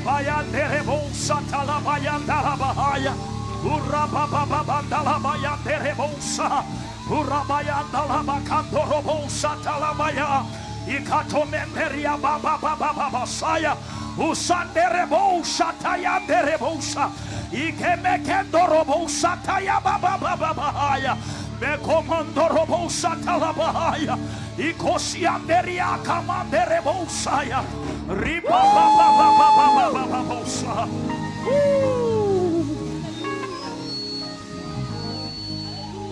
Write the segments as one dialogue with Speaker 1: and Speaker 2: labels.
Speaker 1: Rebayanderebosa talabayandalabahaya. Urababababandalabayanderebosa. Urabayandalabakandorobosa talabaya. Ikatomemberia bababababasaya. Usanderebosa tayanderebosa. Ikemekendorobosa tayababababahaya. Bekomandorobosa talabahaya. Ikosianderia kamanderebosaya. Ribabababababababosa. Woo!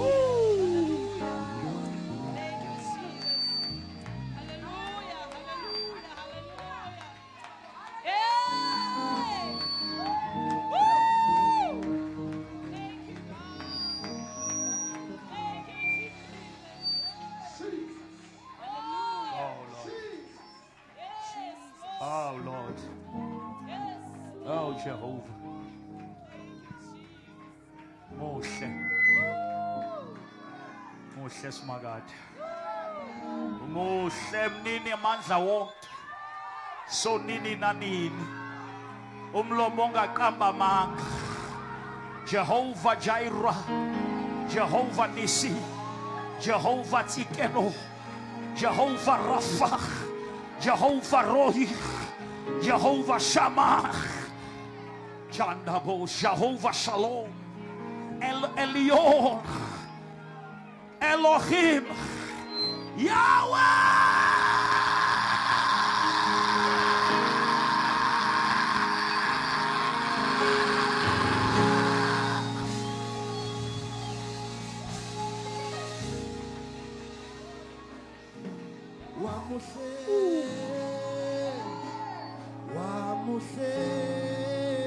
Speaker 1: Woo!
Speaker 2: Thank you, Jesus. Hallelujah, hallelujah, hallelujah. Hey! Woo! Thank you, God. Thank you, Jesus. Hallelujah.
Speaker 1: Oh Lord.
Speaker 2: Yes, Lord.
Speaker 1: Oh Lord.
Speaker 2: Yes,
Speaker 1: Oh Jehovah.
Speaker 2: Thank you, Jesus.
Speaker 1: Muhle.
Speaker 2: Woo!
Speaker 1: Muhle Simakade. Muhle mnini amandla wonke. So nini nanini. Umlomo ongaqamba amanga. Jehovah Jireh. Jehovah Nisi. Jehovah Tsidkenu. Jehovah Rapha. Jehovah Rohi. Jehovah Shammah. Chandabo Jehovah Shalom. El Elyon. Elohim. Yahweh.
Speaker 3: Wamuhle, wamuhle,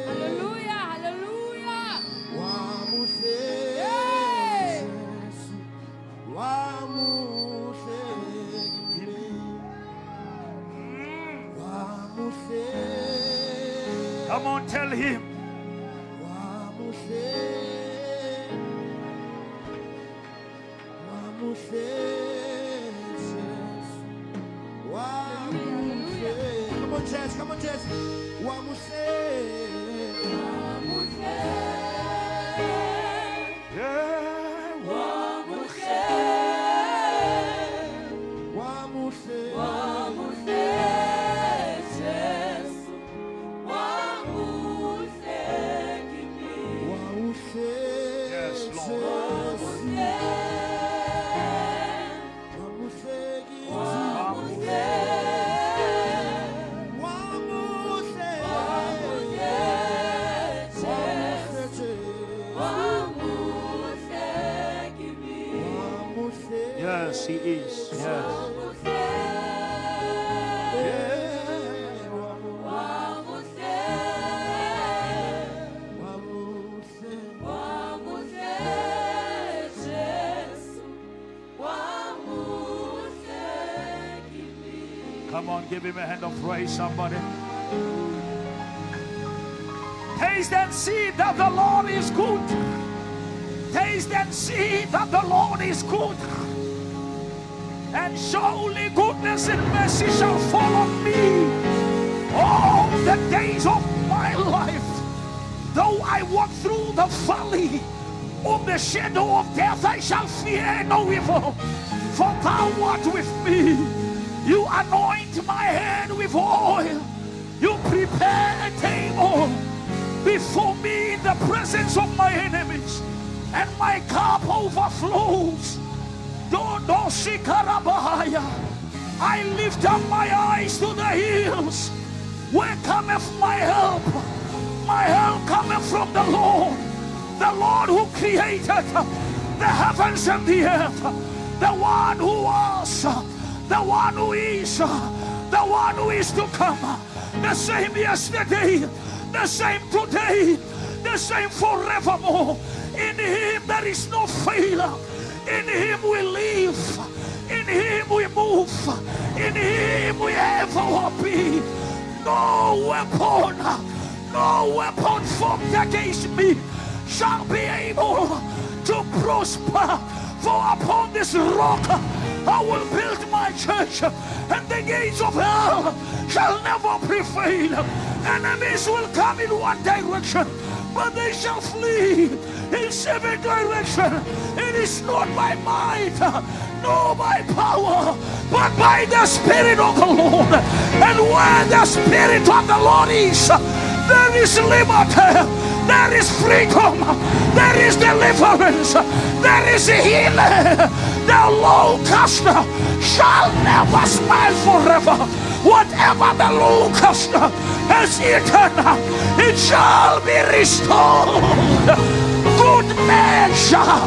Speaker 2: Hallelujah, hallelujah.
Speaker 3: wamuhle,
Speaker 2: Hey!
Speaker 3: Jesu, wamuhle kimi, wamuhle,
Speaker 1: Come on, tell him.
Speaker 3: Wamuhle, wamuhle, Jesu, wamuhle. Come on, church, come on, church. Wamuhle,
Speaker 2: Wamuhle,
Speaker 1: Yeah.
Speaker 2: Wamuhle,
Speaker 3: wamuhle,
Speaker 2: wamuhle, Jesu, wamuhle kimi.
Speaker 3: Wamuhle,
Speaker 1: Yes, Lord.
Speaker 3: Jesu, wamuhle kithi.
Speaker 2: Wamuhle,
Speaker 3: Wamuhle,
Speaker 2: wamuhle, Jesu,
Speaker 3: wamuhle, Jesu,
Speaker 2: wamuhle kimi.
Speaker 3: Wamuhle.
Speaker 1: Yes, he is. Yes.
Speaker 2: Wamuhle,
Speaker 3: Yeah, wamuhle,
Speaker 2: wamuhle,
Speaker 3: wamuhle.
Speaker 2: Wamuhle, Jesu, wamuhle kimi.
Speaker 1: Come on, give him a hand of praise, somebody. Taste and see that the Lord is good. Taste and see that the Lord is good. And surely goodness and mercy shall follow me all the days of my life. Though I walk through the valley of the shadow of death, I shall fear no evil. For thou art with me. You anoint my head with oil. You prepare a table before me in the presence of my enemies, and my cup overflows. Dondo shikarabahaya. I lift up my eyes to the hills. Where cometh my help? My help cometh from the Lord who created the heavens and the earth, the one who was, the one who is, the one who is to come, the same yesterday, the same today, the same forevermore. In him there is no failure. In him we live. In him we move. In him we have our being. No weapon, no weapon formed against me shall be able to prosper. For upon this rock I will build my church, and the gates of hell shall never prevail. Enemies will come in one direction, but they shall flee in seven directions. It is not by might, nor by power, but by the Spirit of the Lord. And where the Spirit of the Lord is, there is liberty, there is freedom, there is deliverance, there is healing. The locust shall never smile forever. Whatever the locust has eaten, it shall be restored. Good measure,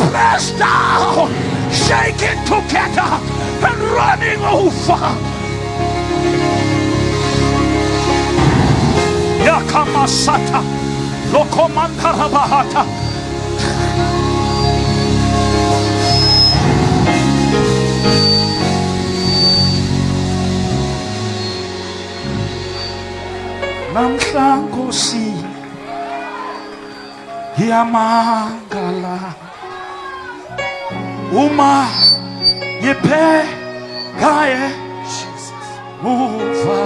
Speaker 1: pressed down, shaken together, and running over. Yakamasata, Lokomantarabahata. Namhla Nkosi ngiyamangala uma ngibhekaye muva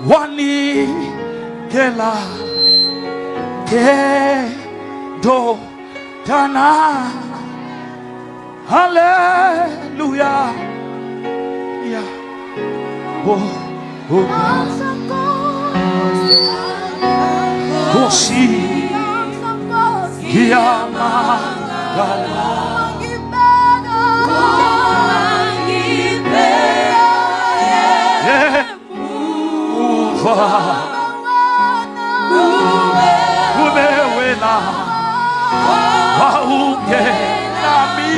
Speaker 1: wanikela ngendodana. Haleluya. Yeah. Oh, oh. Nkosi ngiyamangala uva kube wena wawungenami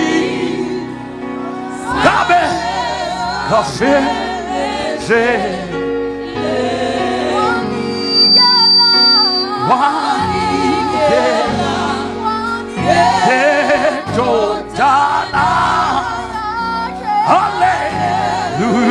Speaker 1: ngabe ngafeze wanikela ngendodana. Haleluya.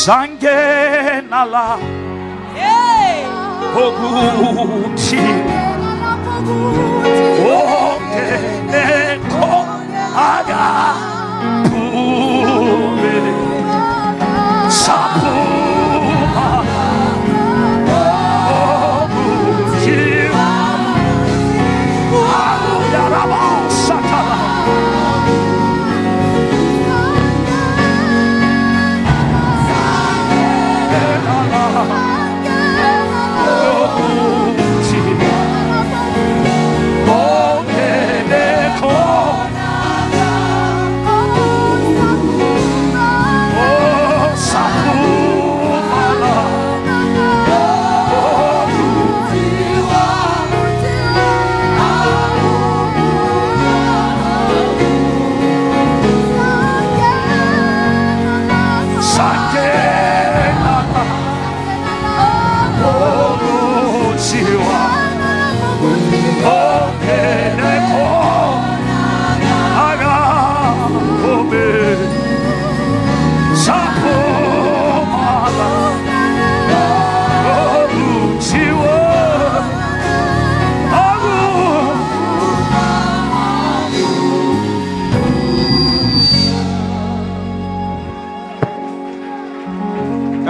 Speaker 1: Sangena la ukuthi ongenekho akaphume saphuma ukuthi uyarabasatana.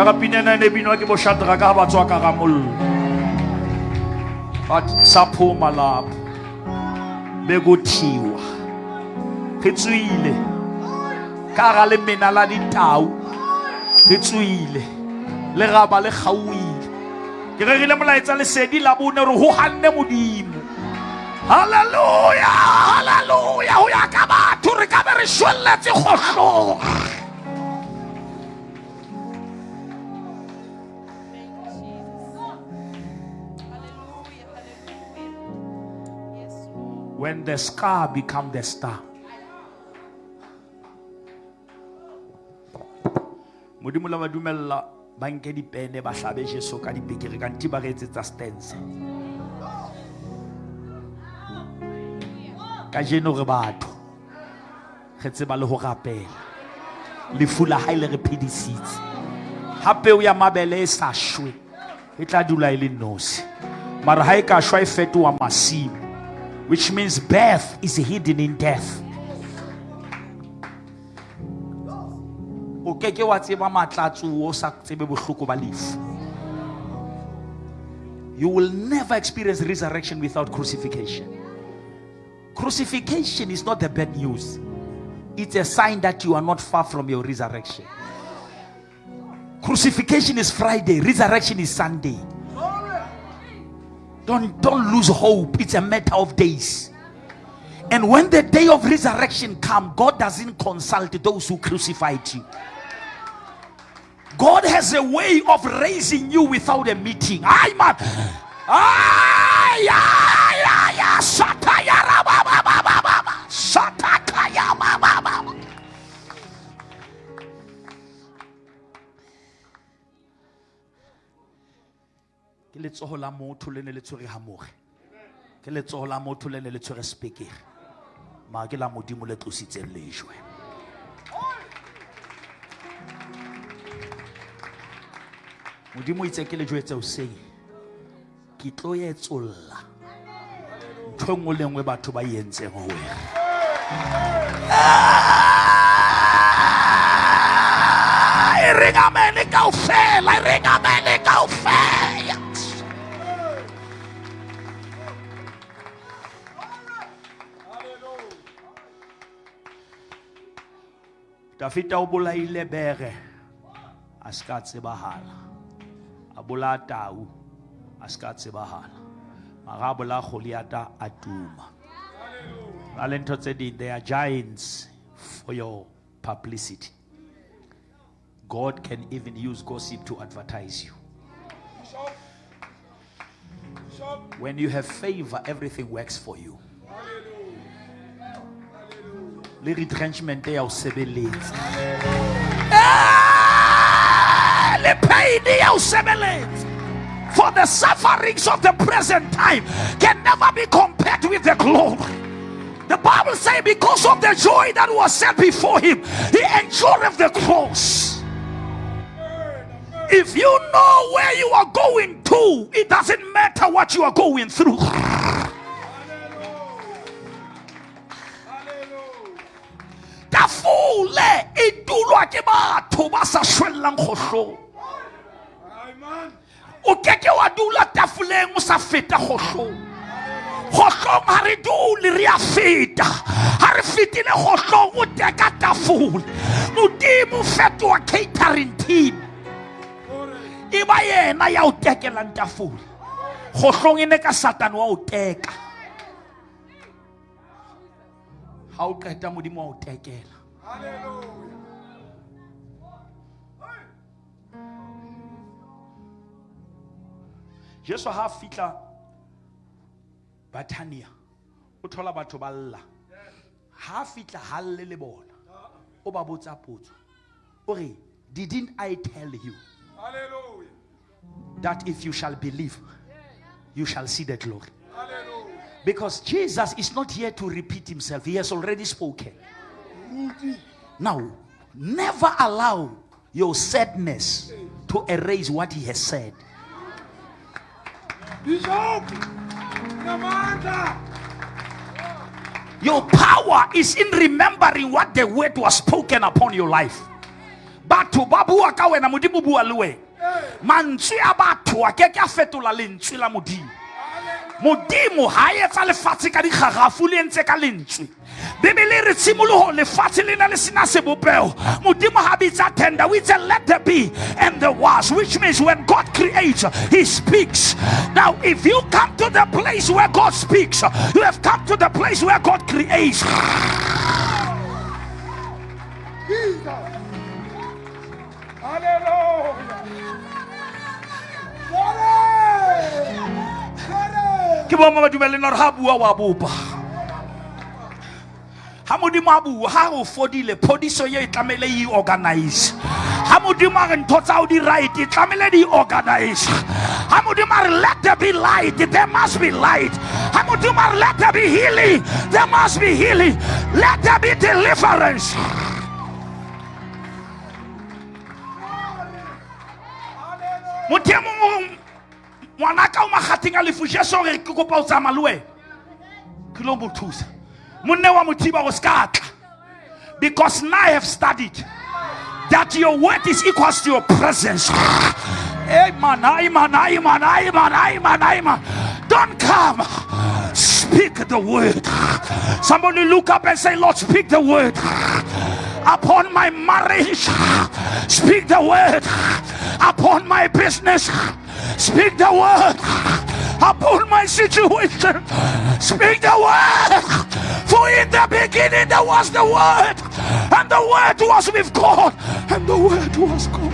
Speaker 1: Ka pina ene binwa ke bo Shadraka ha ba tswa ka ga mollo. But saphuma lapho bekuthiwa re tswile ka ga lemena la ditau, re tswile leraba le kgauile. Ke rerile molaetsa lesedi la bone re ho hanne Modimo. Haleluya, haleluya. Ho ya ka batho re ka be re shwelletse kgohlong. When the scar become the star. Modimo la ba dumella ba nke dipene ba hlabe Jesu ka dipekere kanti ba re etsetsa stance. Kajeno re batho re tseba le ho rapela. Lefu la hae le re phedisitse. Ha peo ya mabele e sa shwe, e tla dula e le nosi. Mara ha e ka shwa e fetoha masimo, which means birth is hidden in death. O ke ke wa tseba matla a tsoho o sa tsebe bohloko ba lefu. You will never experience resurrection without crucifixion. Crucifixion is not the bad news. It's a sign that you are not far from your resurrection. Crucifixion is Friday, resurrection is Sunday. Don't lose hope. It's a matter of days. And when the day of resurrection comes, God doesn't consult those who crucified you. God has a way of raising you without a meeting. Ay, man. Ay, ay, ay, ay. Sataya, ba, ba, ba, ba, ba, ba. Satakaya, ba, ba, ba, ba. Ke letsoho la motho le ne le tshwere hamoge. Ke letsoho la motho le ne le tshwere spekere. Ma ke la Modimo le tlositseng lejwe. Modimo o itse ke le jwetse hoseng, ke tlo etsolla ntho e nngwe le nngwe batho ba e entseng ho wena. E reng amen kaofela, e reng amen kaofela. Dafita o bolaile bere a se ka tsebahala, a bolaya tau a se ka tsebahala, mara a bolaya Goliata a tuma. Na le ntho tse ding, they are giants for your publicity. God can even use gossip to advertise you. When you have favor, everything works for you. Le retrenchment ya o sebeletsa. Le pain ya o sebeletsa. For the sufferings of the present time can never be compared with the glory. The Bible says because of the joy that was set before him, he endured the cross. If you know where you are going to, it doesn't matter what you are going through. Tafole e dulwa ke batho ba sa shwellang kgohlong. O ke ke wa dula tafoleng o sa feta kgohlong. Kgohlong ha re dule, re a feta. Ha re fetile kgohlong, o teka tafole. Modimo fetoha catering team. E ba yena ya o tekelang tafole. Kgohlong e ne ka Satane wa o teka. Ha o qeta Modimo wa o tekela. Jesu ha fihla Bethania, o thola batho ba lla. Ha fihla ha lle le bona, o ba botsa potso. O re, didn't I tell you
Speaker 4: Hallelujah.
Speaker 1: that if you shall believe, you shall see the glory?
Speaker 4: Hallelujah.
Speaker 1: Because Jesus is not here to repeat himself. He has already spoken. Now, never allow your sadness to erase what he has said.
Speaker 4: Bishop, Namandla.
Speaker 1: Your power is in remembering what the word was spoken upon your life. Batho ba bua ka wena, Modimo bua le wena. Mantswe a batho a ke ke a fetola lentswe la Modimo. Modimo ha etsa lefatshe ka dikgarafu, le entse ka lentswe. Bibele e re tshimoloho lefatshe lena le sena sebopeho. Modimo ha bitsa tender, o itse let there be, and there was, which means when God creates, he speaks. Now if you come to the place where God speaks, you have come to the place where God creates.
Speaker 4: Jesus. Hallelujah. Glory. Glory.
Speaker 1: Ke bo mama dumelleng hore ha bua wa bopa. Ha Modimo a bua, ha o fodile, phodiso eo e tlamehile e organize. Ha Modimo a re ntho tsa hao di right, e tlamehile di organize. Ha Modimo a re let there be light, there must be light. Ha Modimo a re let there be healing, there must be healing. Let there be deliverance. Motho e mong o re, ngwanaka o makgatheng a lefu, Jesu o re ke kopa o tsamaya le wena. Ke lo mo thusa. Monne wa mo thiba go ska tla. Because now I have studied that your word is equals to your presence. Amen, amen, amen, amen, amen, amen. Don't come. Speak the word. Somebody look up and say, Lord, speak the word upon my marriage. Speak the word upon my business. Speak the word upon my situation. Speak the word. For in the beginning there was the word, and the word was with God, and the word was God.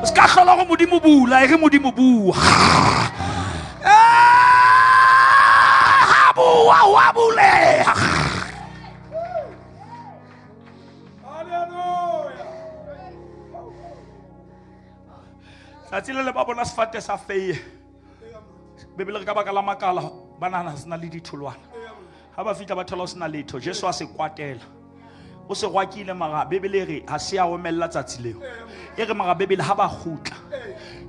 Speaker 1: Se ka hlola go Modimo bula, e re Modimo bua. Ha bua, wa buleha.
Speaker 4: Hallelujah.
Speaker 1: Tsatsi le le ba bona sefate sa feie. Bibele re ka baka la makala ba nahana se na le ditholwana. Ha ba fihla ba thola ho sena letho. Jesu a se kwatela. O se rwakile mara Bibele e re ha se a omella tsatsi leo. E re mara Bibele ha ba kgutla.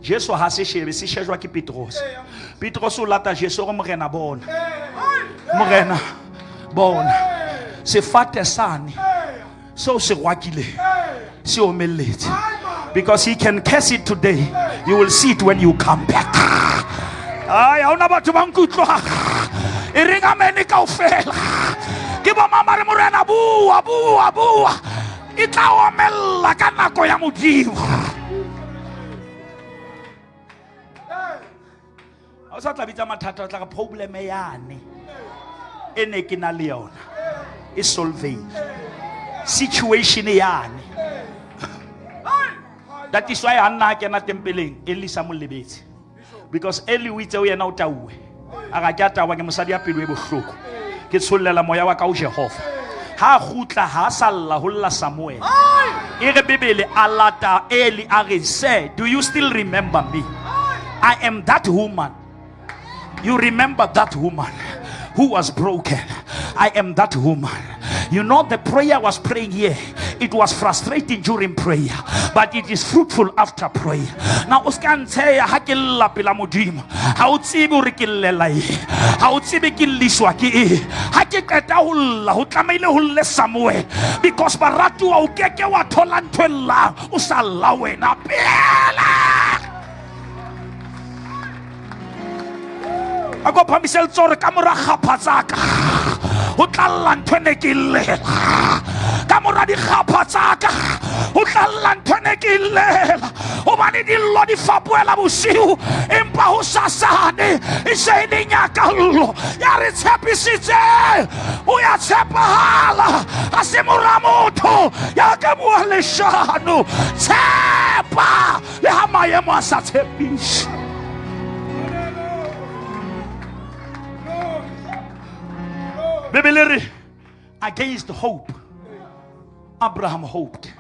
Speaker 1: Jesu ha se shebe, se shejwa ke Petros. Petros o lata Jesu o re Morena bona. Morena bona. Sefate sane seo se rwakile se omelletse. Because he can curse it today, you will see it when you come back. Ai, ha hona batho ba nkutlwang. E reng amen kaofela. Ke bo mama re Morena bua, bua, bua. E tla omella ka nako ya Modimo. Ha o sa tla bitsa mathata, o tla re problem yane e ne ke na le yona e solveile. Situation yane. That is why Hanna ha kena tempeleng, Eli sa mo lebetse. Because Eli o itse o yena o tauwe. A ga ke a tawa ke mosadi ya pelo e bohloko. Ke tshollela moya wa ka ho Jehova. Ha kgutla ha sa lla ho lla Samuel. E re Bibele a lata Eli a re, Sir, do you still remember me? I am that woman. You remember that woman who was broken. I am that woman. You know, the prayer I was praying here, it was frustrating during prayer, but it is fruitful after prayer. Now, o ska ntsheya ha ke lla pela Modimo. Ha o tsebe hore ke llela eng. Ha o tsebe ke lliswa ke eng. Ha ke qeta ho lla, ho tlamehile ho lle Samuel. Because baratuwa o keke wa thola ntho e llang, o sa lla wena pele. A ko phamise letsoho re ka mora kgapha tsa ka ho tla lla ntho e ne ke llela. Ka mora dikgapha tsa ka ho tla lla ntho e ne ke llela. Hobane dillo di fapohela bosiu, empa ho sasane e se e le nyakallo. Ya re tshepisitse, o ya tshepahala. Ha se mora motho ya ka bua leshano. Tshepa le ha maemo a sa tshepise. Bibele re against hope Abraham hoped.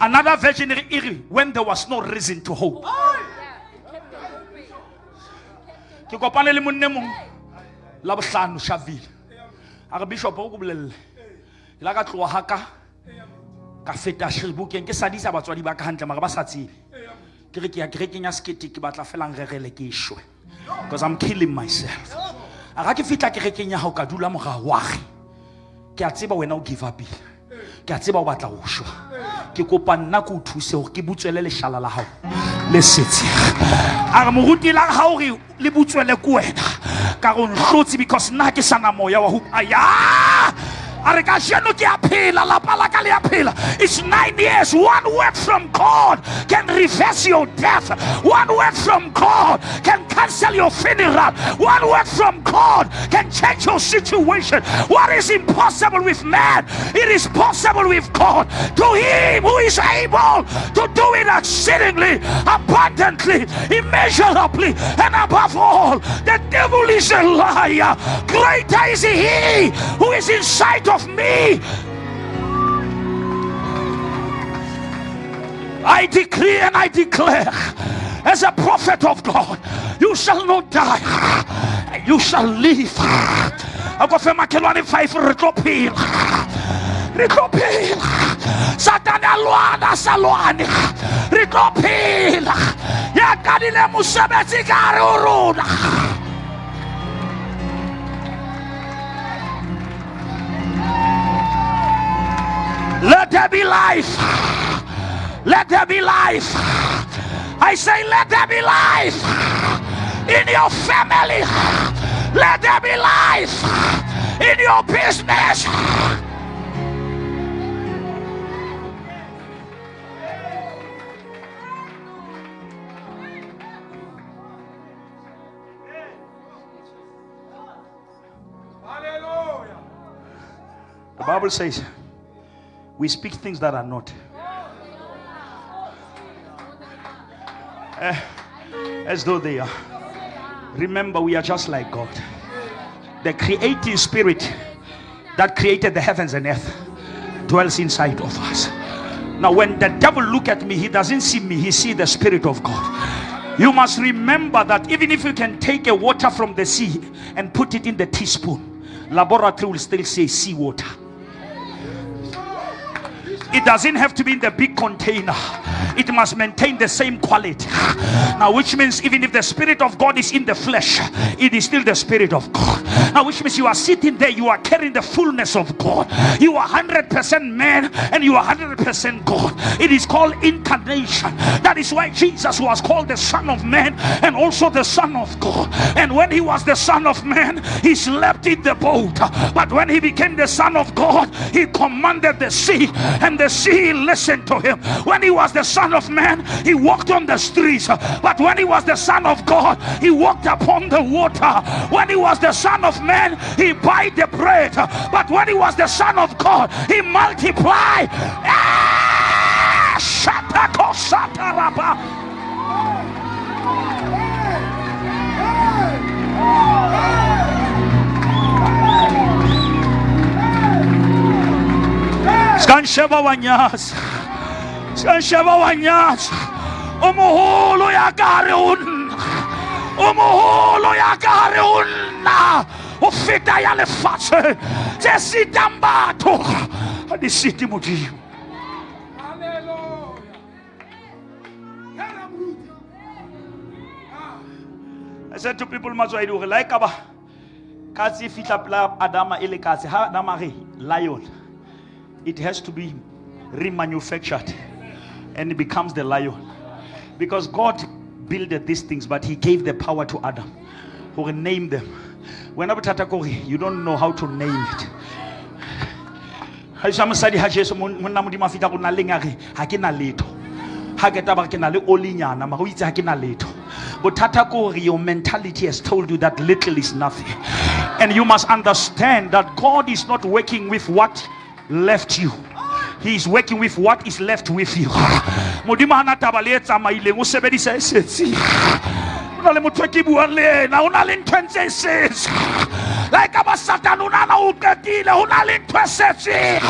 Speaker 1: Another version e re when there was no reason to hope. Ke kopane le monne mong la bohlano Shaville. A re bishop o ko bolelle. Ke la ka tloha ha ka ka feta Sebokeng ke sadisa batswadi ba ka hantle mara ba sa tsebe. Ke re ke ya kerekeng ya sekete ke batla fela nrerele ke shwe. Because I'm killing myself. A ga ke fihla kerekeng ya hao ka dula morao wa ge. Ke a tseba wena o give up-ile. Ke a tseba o batla ho shwa. Ke kopa nna ke o thuse hore ke butswele leshala la hao le setse. A re moruti la hao re le butswele ke wena. Ka re o nhlotse because nna ke sana moya wa ho aya. A re kajeno ke a phela, lapa la ka le a phela. It's 9 years. One word from God can reverse your death. One word from God can cancel your funeral. One word from God can change your situation. What is impossible with man, it is possible with God. To him who is able to do it exceedingly, abundantly, immeasurably, and above all. The devil is a liar. Greater is he who is inside of me. I decree and I declare, as a prophet of God, you shall not die, you shall live. A ko fe makhelwane 5 re tlo phela. Re tlo phela. Satane a lwana a sa lwane. Re tlo phela. Ya qadile mosebetsi ka hare ho rona. Let there be life. Let there be life. I say, let there be life in your family. Let there be life in your business.
Speaker 4: Hallelujah.
Speaker 1: The Bible says, we speak things that are not. As though they are. Remember, we are just like God. The creative spirit that created the heavens and earth dwells inside of us. Now, when the devil look at me, he doesn't see me, he sees the Spirit of God. You must remember that even if you can take a water from the sea and put it in the teaspoon, laboratory will still say seawater. It doesn't have to be in the big container. It must maintain the same quality. Now, which means even if the Spirit of God is in the flesh, it is still the Spirit of God. Now, which means you are sitting there, you are carrying the fullness of God. You are 100% man and you are 100% God. It is called incarnation. That is why Jesus was called the Son of Man and also the Son of God. And when he was the Son of Man, he slept in the boat. But when he became the Son of God, he commanded the sea, and the sea listened to him. When he was the Son of Man, he walked on the streets. But when he was the Son of God, he walked upon the water. When he was the Son of Man, he bite the bread. But when he was the Son of God, he multiplied. Ska nsheba wa nyatsa. Ska nsheba wa nyatsa. O moholo ya ka hare ho nna. O moholo ya ka hare ho nna. O feta ya lefatshe tse sitang batho. Ha di site Modimo.
Speaker 4: Hallelujah. Hela moruti.
Speaker 1: I said to people, Matswaedi, hore la ekaba katse e fihla pela Adama e le katse, ha Adama re lion, it has to be remanufactured and it becomes the lion. Because God builded these things, but he gave the power to Adam who name them. When bothata ke hore you don't know how to name it. Ha isa mosadi ha Jesu monna Modimo a fihla go na leng a re ha ke na letho. Ha ke taba ke na le olinyana mara o itse ha ke na letho. Bothata ke hore your mentality has told you that little is nothing. And you must understand that God is not working with what left you. He is working with what is left with you. Modimo ha na taba le e tsamaileng, o sebedisa e setseng. Ho na le motho e ke buang le yena, ho na le ntho e ntse e setse. La ekaba Satane o nahana o qetile, ho na le ntho e setseng.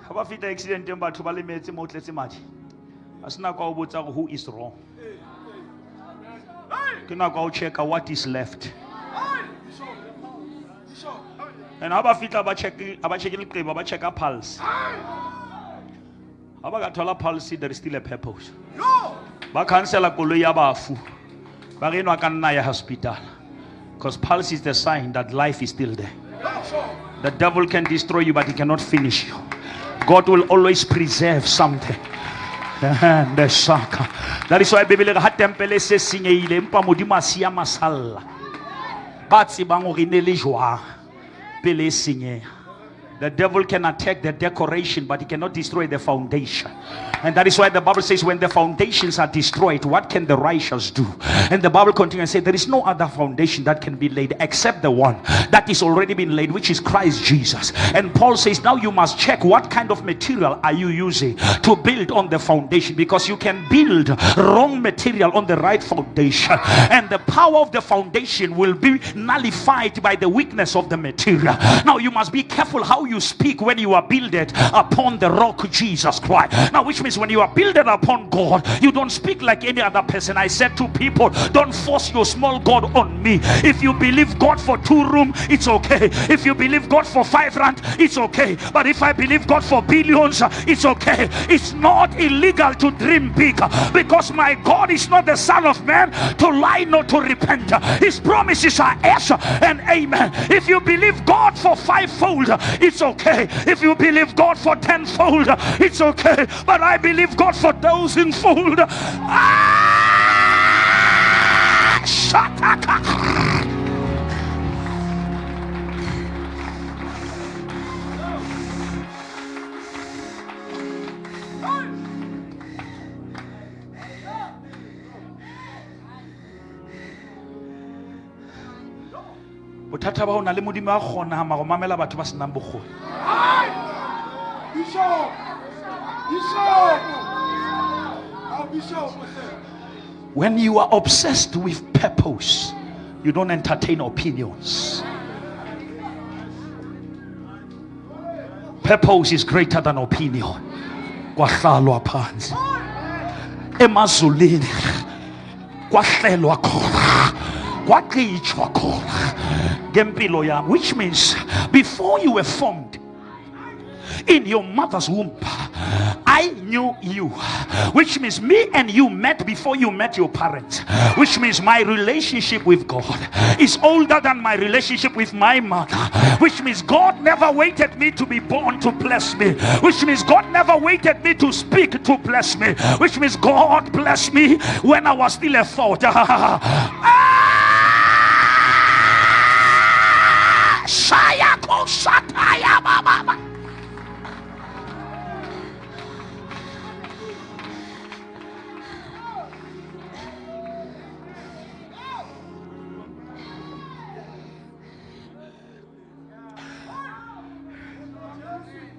Speaker 1: Ha ba fihla accidenteng, batho ba lemetse mo tletse madi. Ha se nako ya ho botsa hore who is wrong. Ke nako ya ho check-a what is left. And ha ba fihla ba check, ha ba check leqeba, ba check-a pulse. Ha ba ka thola pulse, there is still a purpose. Ba cancela koloi ya bafu. Ba re enwa ka nna ya hospital. Because pulse is the sign that life is still there. The devil can destroy you, but he cannot finish you. God will always preserve something. The saka. That is why Bibele ha tempele se senyehile, empa Modimo a siya masalla. Ba tsebang hore e ne le jwang pele e senyeha. The devil can attack the decoration, but he cannot destroy the foundation. And that is why the Bible says when the foundations are destroyed, what can the righteous do? And the Bible continues and says there is no other foundation that can be laid except the one that is already been laid, which is Christ Jesus. And Paul says now you must check what kind of material are you using to build on the foundation, because you can build wrong material on the right foundation, and the power of the foundation will be nullified by the weakness of the material. Now you must be careful how how you speak when you are builded upon the rock Jesus Christ. Now, which means when you are builded upon God, you don't speak like any other person. I said to people, don't force your small God on me. If you believe God for 2 room, it's okay. If you believe God for 5 rand, it's okay. But if I believe God for billions, it's okay. It's not illegal to dream big, because my God is not the son of man to lie nor to repent. His promises are yes and amen. If you believe God for 5-fold, it's okay. If you believe God for 10-fold, it's okay. But I believe God for 1,000-fold. Ah, shataka. Bothata ba ho na le Modimo a kgona mara ho mamela batho ba senang bokgoni.
Speaker 4: Bishop! Bishop! Oh, Bishop!
Speaker 1: When you are obsessed with purpose, you don't entertain opinions. Purpose is greater than opinion. Kwahlalwa phansi. Emazulwini kwahlelwa khona. Kwagqitshwa khona ngempilo yami, which means before you were formed in your mother's womb, I knew you, which means me and you met before you met your parents, which means my relationship with God is older than my relationship with my mother, which means God never waited me to be born to bless me, which means God never waited me to speak to bless me, which means God blessed me when I was still a thought.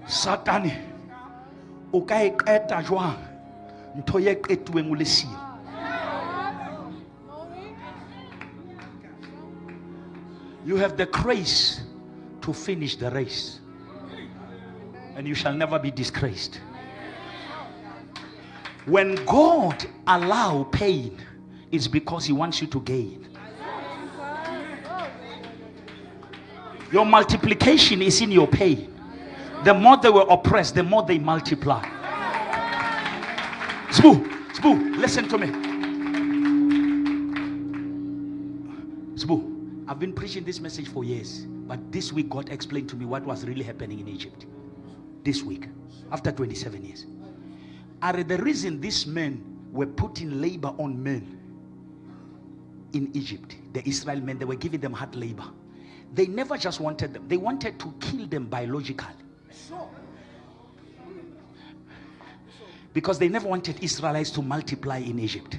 Speaker 1: Satane o ka e qeta jwang ntho e qetuweng o le siyo? You have the grace to finish the race, and you shall never be disgraced. When God allows pain, it's because he wants you to gain. Your multiplication is in your pain. The more they were oppressed, the more they multiply. Sbu, Sbu, listen to me. Sbu, I've been preaching this message for years, but this week God explained to me what was really happening in Egypt. This week, after 27 years. Are the reason these men were putting labor on men in Egypt, the Israel men, they were giving them hard labor. They never just wanted them. They wanted to kill them biologically. Because they never wanted Israelites to multiply in Egypt.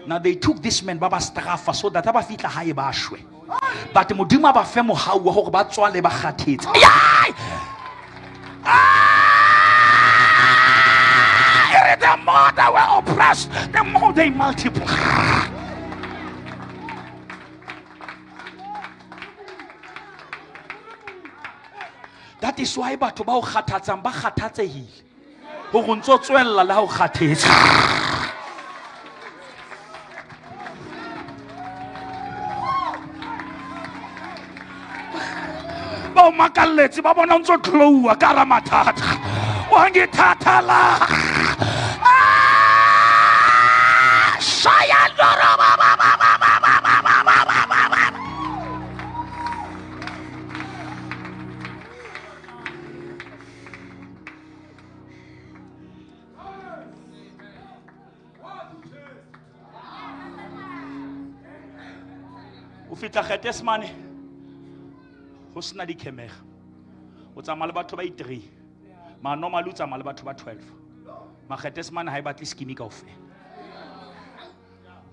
Speaker 1: Now they took this man, Baba Strafa, so that ba fitla hae ba shwe. But Modimo ba fe mohau wa hore ba tswale ba kgathetse. The more they were oppressed, the more they multiplied. That is why batho ba o kgathatsang ba kgathatsehile. Hore o ntso tswella le ha o kgathetse. Ba o makalletse, ba bona o ntso glowa ka hara mathata. Wa ngithatha la. Shaya ndoro ba ba ba ba ba ba ba ba ba ba ba ba. O fihla Getsemane ho sena dikhemera. O tsamaya le batho ba i3. Ma normally o tsamaya le batho ba 12. Ma Getsemane ha e batle scheme kaofela.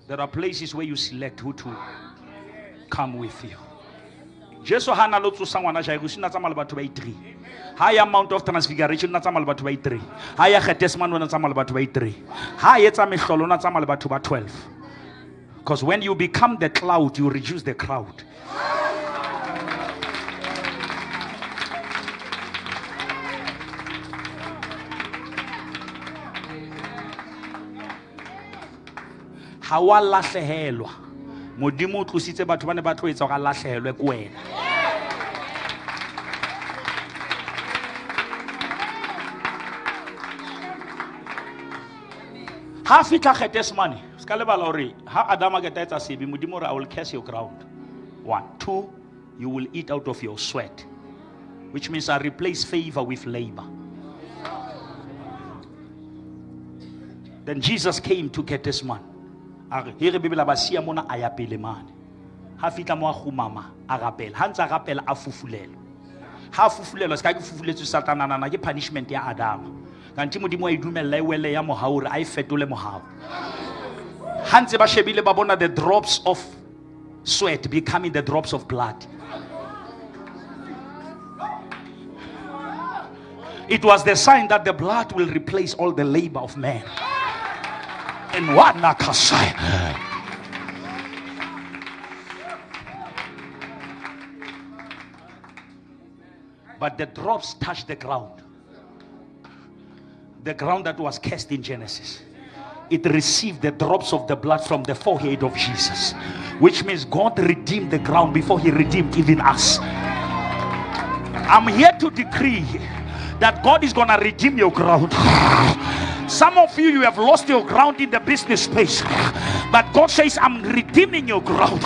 Speaker 1: There are places where you select who to come with you. Jesu ha na lo tsosa ngwana Jairus, o na tsamaya le batho ba i3. Ha ya Mount of Transfiguration, o na tsamaya le batho ba i3. Ha ya Getsemane, o na tsamaya le batho ba i3. Ha etsa mehlolo, o na tsamaya le batho ba 12. Because when you become the cloud, you reduce the crowd. Ha wa lahlehelwa. Modimo o tlositse batho ba ne ba tlo etsa hore a lahlehelwe ke wena. Ha fihla Getsemane, se ka lebala hore ha Adama a qeta etsa sebe, Modimo o re, I will curse your ground. 1, 2, you will eat out of your sweat, which means I replace favor with labor. Then Jesus came to Gethsemane. A re, here Bibele ba siya mona a ya pele mane. Ha fihla mo a kgumama, a rapela. Ha ntse a rapela a fufulelwa. Ha a fufulelwa, se ka ke fufuletswe satananana, ke punishment ya Adama. Kanti Modimo a e dumella e wele ya mohau hore a e fetole mohau. Ha ntse ba shebile ba bona the drops of sweat becoming the drops of blood. It was the sign that the blood will replace all the labor of man. And what nakasai? But the drops touched the ground. The ground that was cast in Genesis. It received the drops of the blood from the forehead of Jesus, which means God redeemed the ground before he redeemed even us. I'm here to decree that God is going to redeem your ground. Some of you, you have lost your ground in the business space, but God says, I'm redeeming your ground.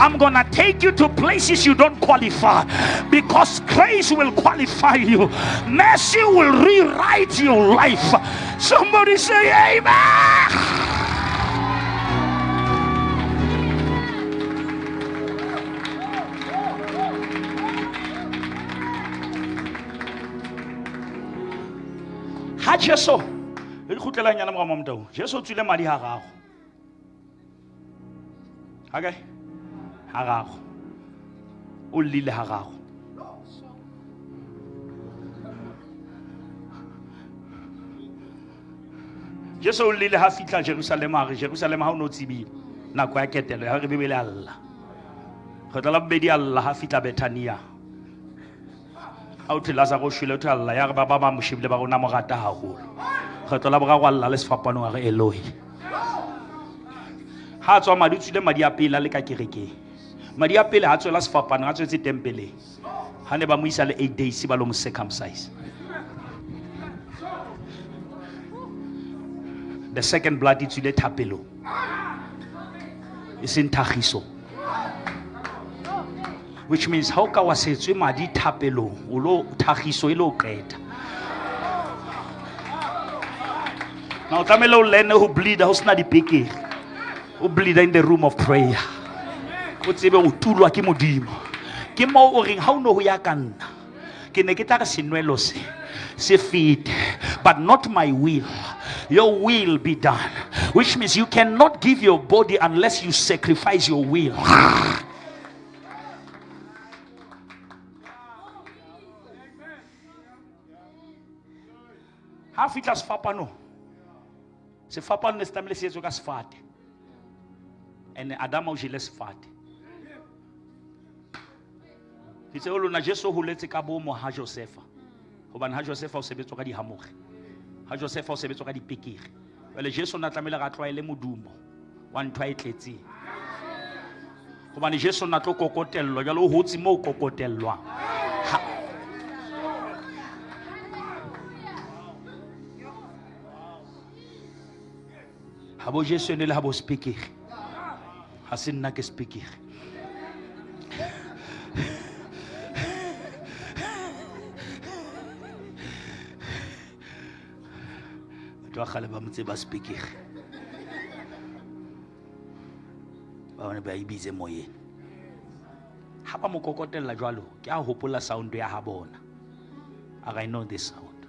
Speaker 1: I'm going to take you to places you don't qualify, because grace will qualify you. Mercy will rewrite your life. Somebody say amen. Ha Jesu re kgutlelang nyana mora Mamtau, Jesu o tswile madi ha gago. Okay? Ha gago. O llile ha gago. Jesu o llile ha fihla Jerusalema, a re Jerusalema ha o no tsebile nako ya ketelo ya re Bibele a lla. Kgetlo la bobedi a lla ha fihla Bethania. Ha o thwe Lazaro o shwele, o thwe a lla, ya re ba ba ba mo shebile ba re o na mo rata haholo. Kgetlo la boraro a lla le sefapanong a re Eloi. Ha a tswa madi, o tswile madi a pele a le ka kerekeng. Madi a pele ha tswela sefapanong, a tswetse tempeleng. Ha ne ba mo isa le 8 days ba lo mo circumcise. The second blood e tswile thapelong, e seng thagiso. Which means ha o ka wa setswe madi thapelong, o lo thagiso e lo qeta. Now tlamehile o learn ho bleed ha o sena dipekere. O bleed in the room of prayer. O tsebe o tulwa ke Modimo. Ke moo o reng ha o no ho ya ka nna, ke ne ke tla re senwelo se se fete, but not my will, your will be done. Which means you cannot give your body unless you sacrifice your will. Ha fihla sefapanong, sefapano ne se tlamehile se etswe ka sefate, and Adama o jele sefate. Ke tseo lona Jesu o holetse ka bomo ha Josefa, hobane ha Josefa o sebetswa ka dihamoge, ha Josefa o sebetswa ka dipekere. Jwale Jesu na tlamehile ra tlwaele modumo wa ntho a e tletseng, hobane Jesu na tlo kokotellwa. Jwale o hotse moo kokotellwang. Ha bo Jesu ene le ha bo sepekere, ha se nna ke sepekere. Batho ba kgale ba motse ba sepekere, ba bane ba ibitse moyeng. Ha ba mo kokotella jwalo, ke a hopola sound ya ha bona. A re, I know this sound.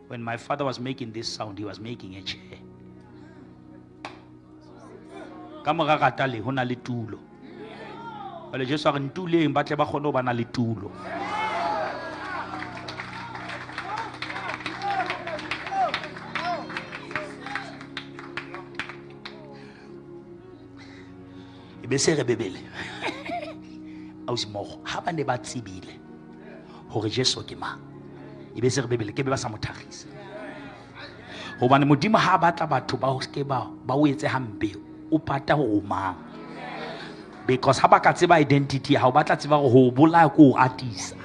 Speaker 1: When my father was making this sound, he was making a chair. Ka mora rata le ho na le tulo. Jwale Jesu a re ntuleng ba tle ba kgone ho ba na le tulo. E be se re Bibele. Ausi mmogo, ha ba ne ba tsebile hore Jesu ke mang, e be se re Bibele ke be ba sa mo thagisa. Hobane Modimo ha a batla batho ba o ske ba ba o etse hampe, o pata hore o mang. Because ha ba ka tseba identity ya hao, ba tla tseba hore ho o bolaya ke ho atisa.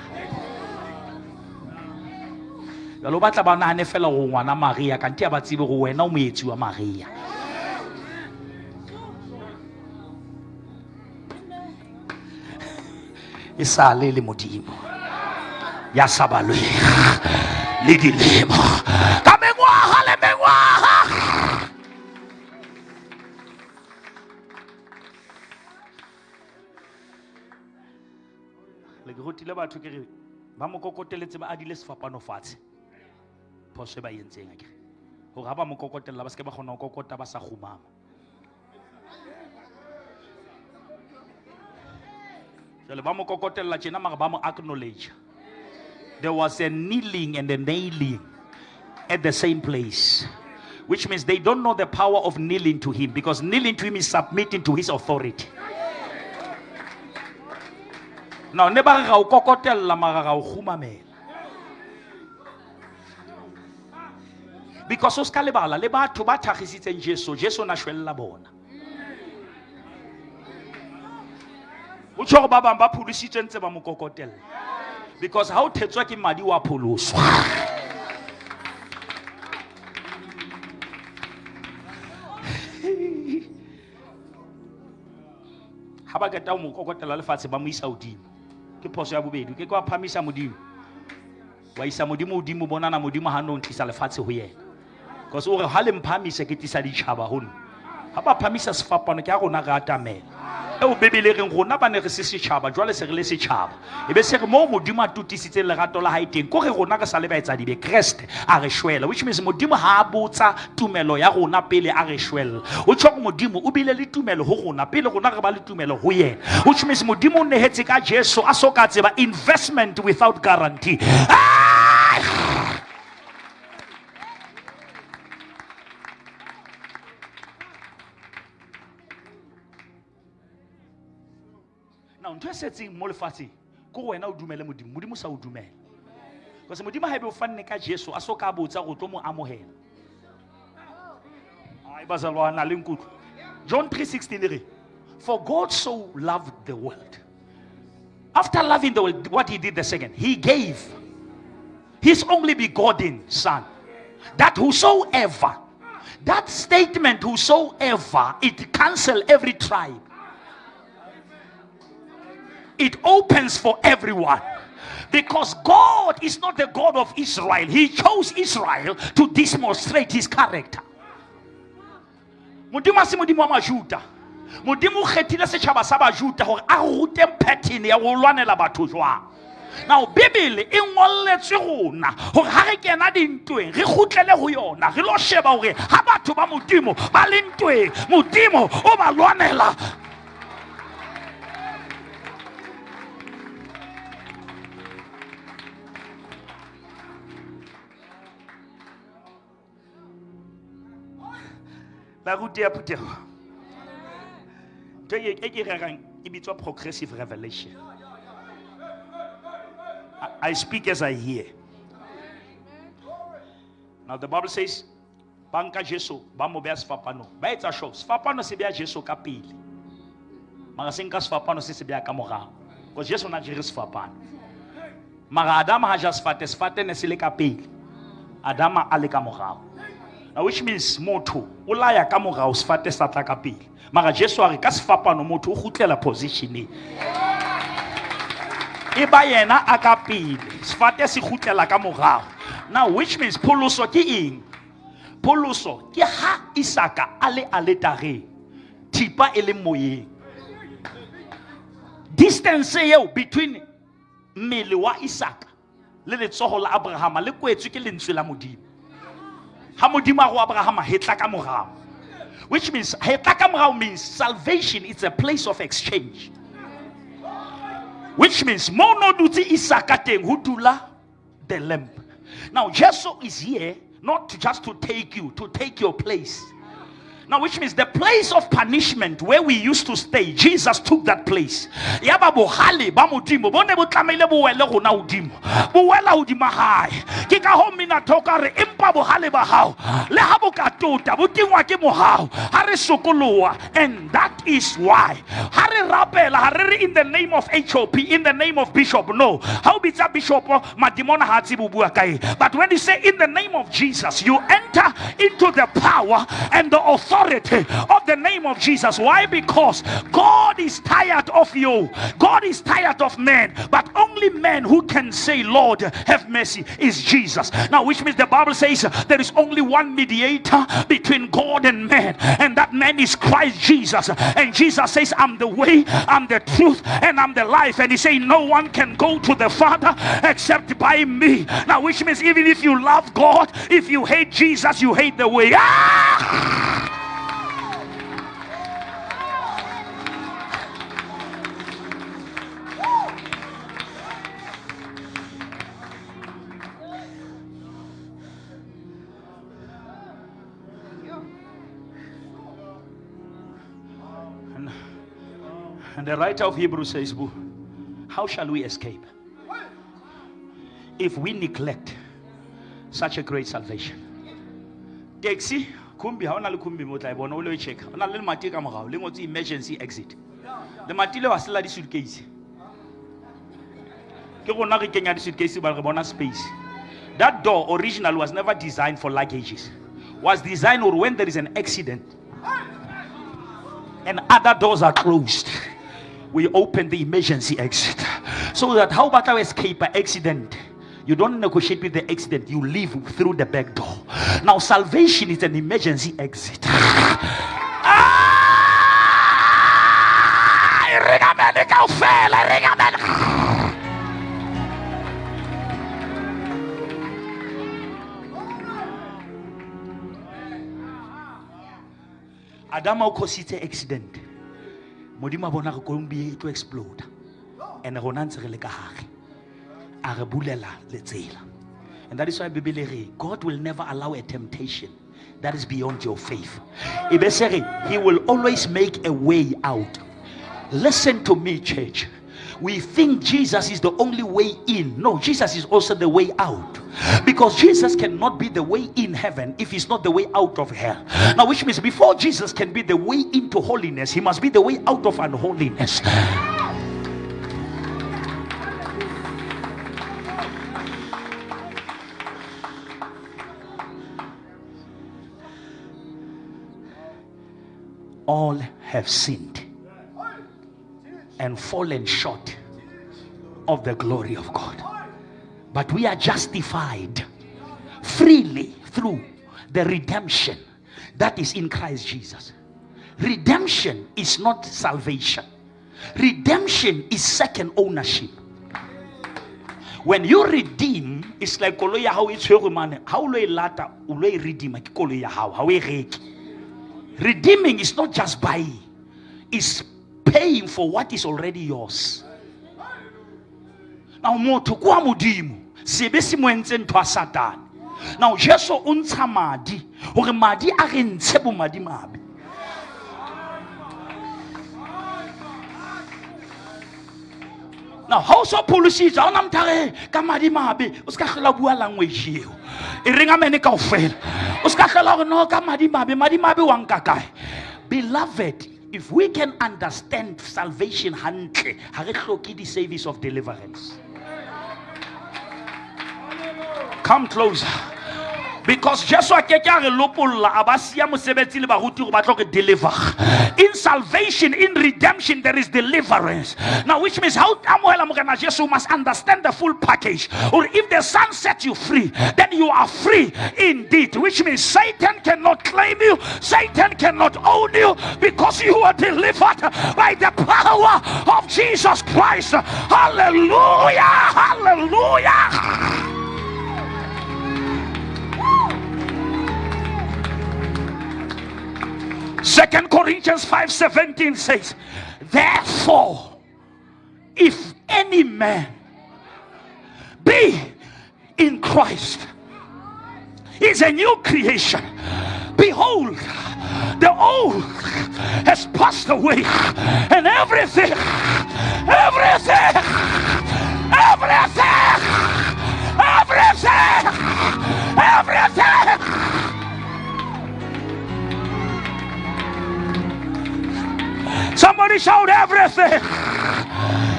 Speaker 1: Jwale o batla ba nahane fela hore o ngwana Maria, kante ha ba tsebe hore wena o moetsi wa Maria. E sale le Modimo ya sa balweng le dilemo ka mengwaga le mengwaga. Le ke rutile batho ke re ba mo kokoteletse ba adile sefapano fatshe. Phoso e ba entseng akere. Hore ha ba mo kokotella ba se ke ba kgona ho kokota ba sa kgumama. Jwale ba mo kokotella tjena mara ba mo acknowledge. There was a kneeling and a nailing at the same place, which means they don't know the power of kneeling to him, because kneeling to him is submitting to his authority. Now, ne ba re ra o kokotella mara ra o kgumamela. Because o ska lebala le batho ba thakgisitseng Jesu, Jesu na shwella bona. O tjho hore ba bang ba pholositswe ntse ba mo kokotella. Because ha o thetswa ke madi wa pholoswa. Ha ba qeta ho mo kokotella lefatshe ba mo isa hodimo. Ke phoso ya bobedi, ke kwa phamisa Modimo. Wa isa Modimo hodimo, bonana Modimo ha no ntlisa lefatshe ho yena. Because o re ha le mphamise ke tlisa ditjhaba ho nna. Ha ba phamisa sefapano ke ha rona re atamela. Eo Bibele e reng rona ba ne re se setjhaba, jwale se re le setjhaba. E be se re moo Modimo a totisitseng lerato la hae teng, ko re rona re sa le baetsadibe, Kreste a re shwela. Which means Modimo ha a botsa tumelo ya rona pele a re shwella. O tjho hore Modimo o bile le tumelo ho rona pele rona re ba le tumelo ho yena. Which means Modimo o nehetse ka Jesu a so ka tseba investment without guarantee. Ah! Now, ntho e setseng mo lefatsheng ke gore wena o dumele Modimo, Modimo o sa o dumela. Because Modimo ha ebe o fanne ka Jesu a so ka botsa go tlo mo amohela. Ai bazalwana le nkutlwe. John 3:16 e re, for God so loved the world. After loving the world, what he did the second, he gave his only begotten son, that whosoever, that statement whosoever, it cancel every tribe. It opens for everyone. Because God is not the God of Israel. He chose Israel to demonstrate his character. Modimo a se Modimo wa Majuda. Modimo o kgethile setjhaba sa Bajuda hore a rute pattern ya ho lwanela batho jwang. Now Bibele e ngolletswe rona hore ha re kena dintweng re kgutlele ho yona, re lo sheba hore ha batho ba Modimo ba le ntweng, Modimo o ba lwanela. La rute ya phuthego. Ntho e ke rerang e bitswa progressive revelation. I speak as I hear. Now the Bible says, ba nka Jesu ba mo beha sefapanong. Ba etsa sure sefapano se beha Jesu ka pele. Mara se nka sefapano se se beha ka morao. Because Jesu na jere sefapano. Mara Adama ha ja sefate, sefate ne se le ka pele. Adama a le ka morao. Now which means motho o laya ka morao, sefate sa tla ka pele. Mara Jesu a re ka sefapano motho o kgutlela positioneng. E ba yena a ka pele, sefate se kgutlela ka morao. Now which means pholoso ke eng? Pholoso ke ha Isaka a le aletareng, thipa e le moyeng. Distance eo between mmele wa Isaka le letsoho la Abrahama le kwetswe ke lentswe la Modimo. Ha Modimo a go Abrahama hetla ka morao, which means hetla ka morao means salvation is a place of exchange, which means mo no dutse Isaka teng ho dula the lamb. Now Jesu is here not to just to take you, to take your place. Now, which means the place of punishment where we used to stay, Jesus took that place. Yaba bohale ba Modimo bo ne bo tlamehile bo wele rona hodimo. Bo wela hodima hae. Ke ka hoo mmina thoka re empa bohale ba hao le ha bo ka tota bo tingwa ke mohau ha re sokoloha. And that is why ha re rapela ha re re in the name of HOP, in the name of bishop. No, ha o bitsa bishop madimona ha a tsebe ho bua ka eng. But when you say in the name of Jesus, you enter into the power and the authority of the name of Jesus. Why? Because God is tired of you. God is tired of men. But only man who can say, Lord, have mercy, is Jesus. Now, which means the Bible says there is only one mediator between God and man, and that man is Christ Jesus. And Jesus says, I'm the way, I'm the truth, and I'm the life. And he says, no one can go to the Father except by me. Now, which means even if you love God, if you hate Jesus, you hate the way. And the writer of Hebrews says, how shall we escape if we neglect such a great salvation? Taxi, kumbi, ha ona le kumbi mo tla e bona, o lo e check. Ona le lemati ka morao, le ngotswe emergency exit. Lemati leo ha se la di-suitcase. Ke rona re kenya di-suitcase ba re bona space. That door original was never designed for luggages. Was designed or when there is an accident and other doors are closed, we open the emergency exit. So that how about I escape an accident? You don't negotiate with the accident, you leave through the back door. Now salvation is an emergency exit. Adama o causitse accident. Modimo a bona re koloi e tlo explode. And rona ntse re le ka hare. A re bulela letsela. And that is why Bible re, God will never allow a temptation that is beyond your faith. E be se re, he will always make a way out. Listen to me, church. We think Jesus is the only way in. No, Jesus is also the way out. Because Jesus cannot be the way in heaven if he's not the way out of hell. Now, which means before Jesus can be the way into holiness, he must be the way out of unholiness. All have sinned and fallen short of the glory of God. But we are justified freely through the redemption that is in Christ Jesus. Redemption is not salvation. Redemption is second ownership. When you redeem, it's like koloi ya hao e tshwerwe mane. Ha o lo e lata, o lo e redeema, ke koloi ya hao, ha o e reke. Redeeming is not just buying, it's paying for what is already yours. Now, motho kwa Modimo, sebe se mo entse ntho ya Satane. Now, Jesu o ntsha madi, hore madi a re ntshe bomadimabe. Now, ha o so pholositswe, ha ona motho a re, ka madimabe, o ska hlola bua language eo. E reng amene kaofela. O ska hlola hore no, ka madimabe, madimabe wa nka kae? Beloved, if we can understand salvation hantle, ha re hloke di service of deliverance. Come closer. Because Jesu a ke ke a re lopolla, a ba siya mosebetsi le baruti hore ba tlo re deliver. In salvation, in redemption, there is deliverance. Now, which means how amohela Morena Jesu, you must understand the full package. Or if the Son sets you free, then you are free indeed. Which means Satan cannot claim you, Satan cannot own you, because you are delivered by the power of Jesus Christ. Hallelujah! Hallelujah! 2 Corinthians 5:17 says, therefore, if any man be in Christ, is a new creation. Behold, The old has passed away, and everything, everything, everything, everything, everything. Somebody shout everything.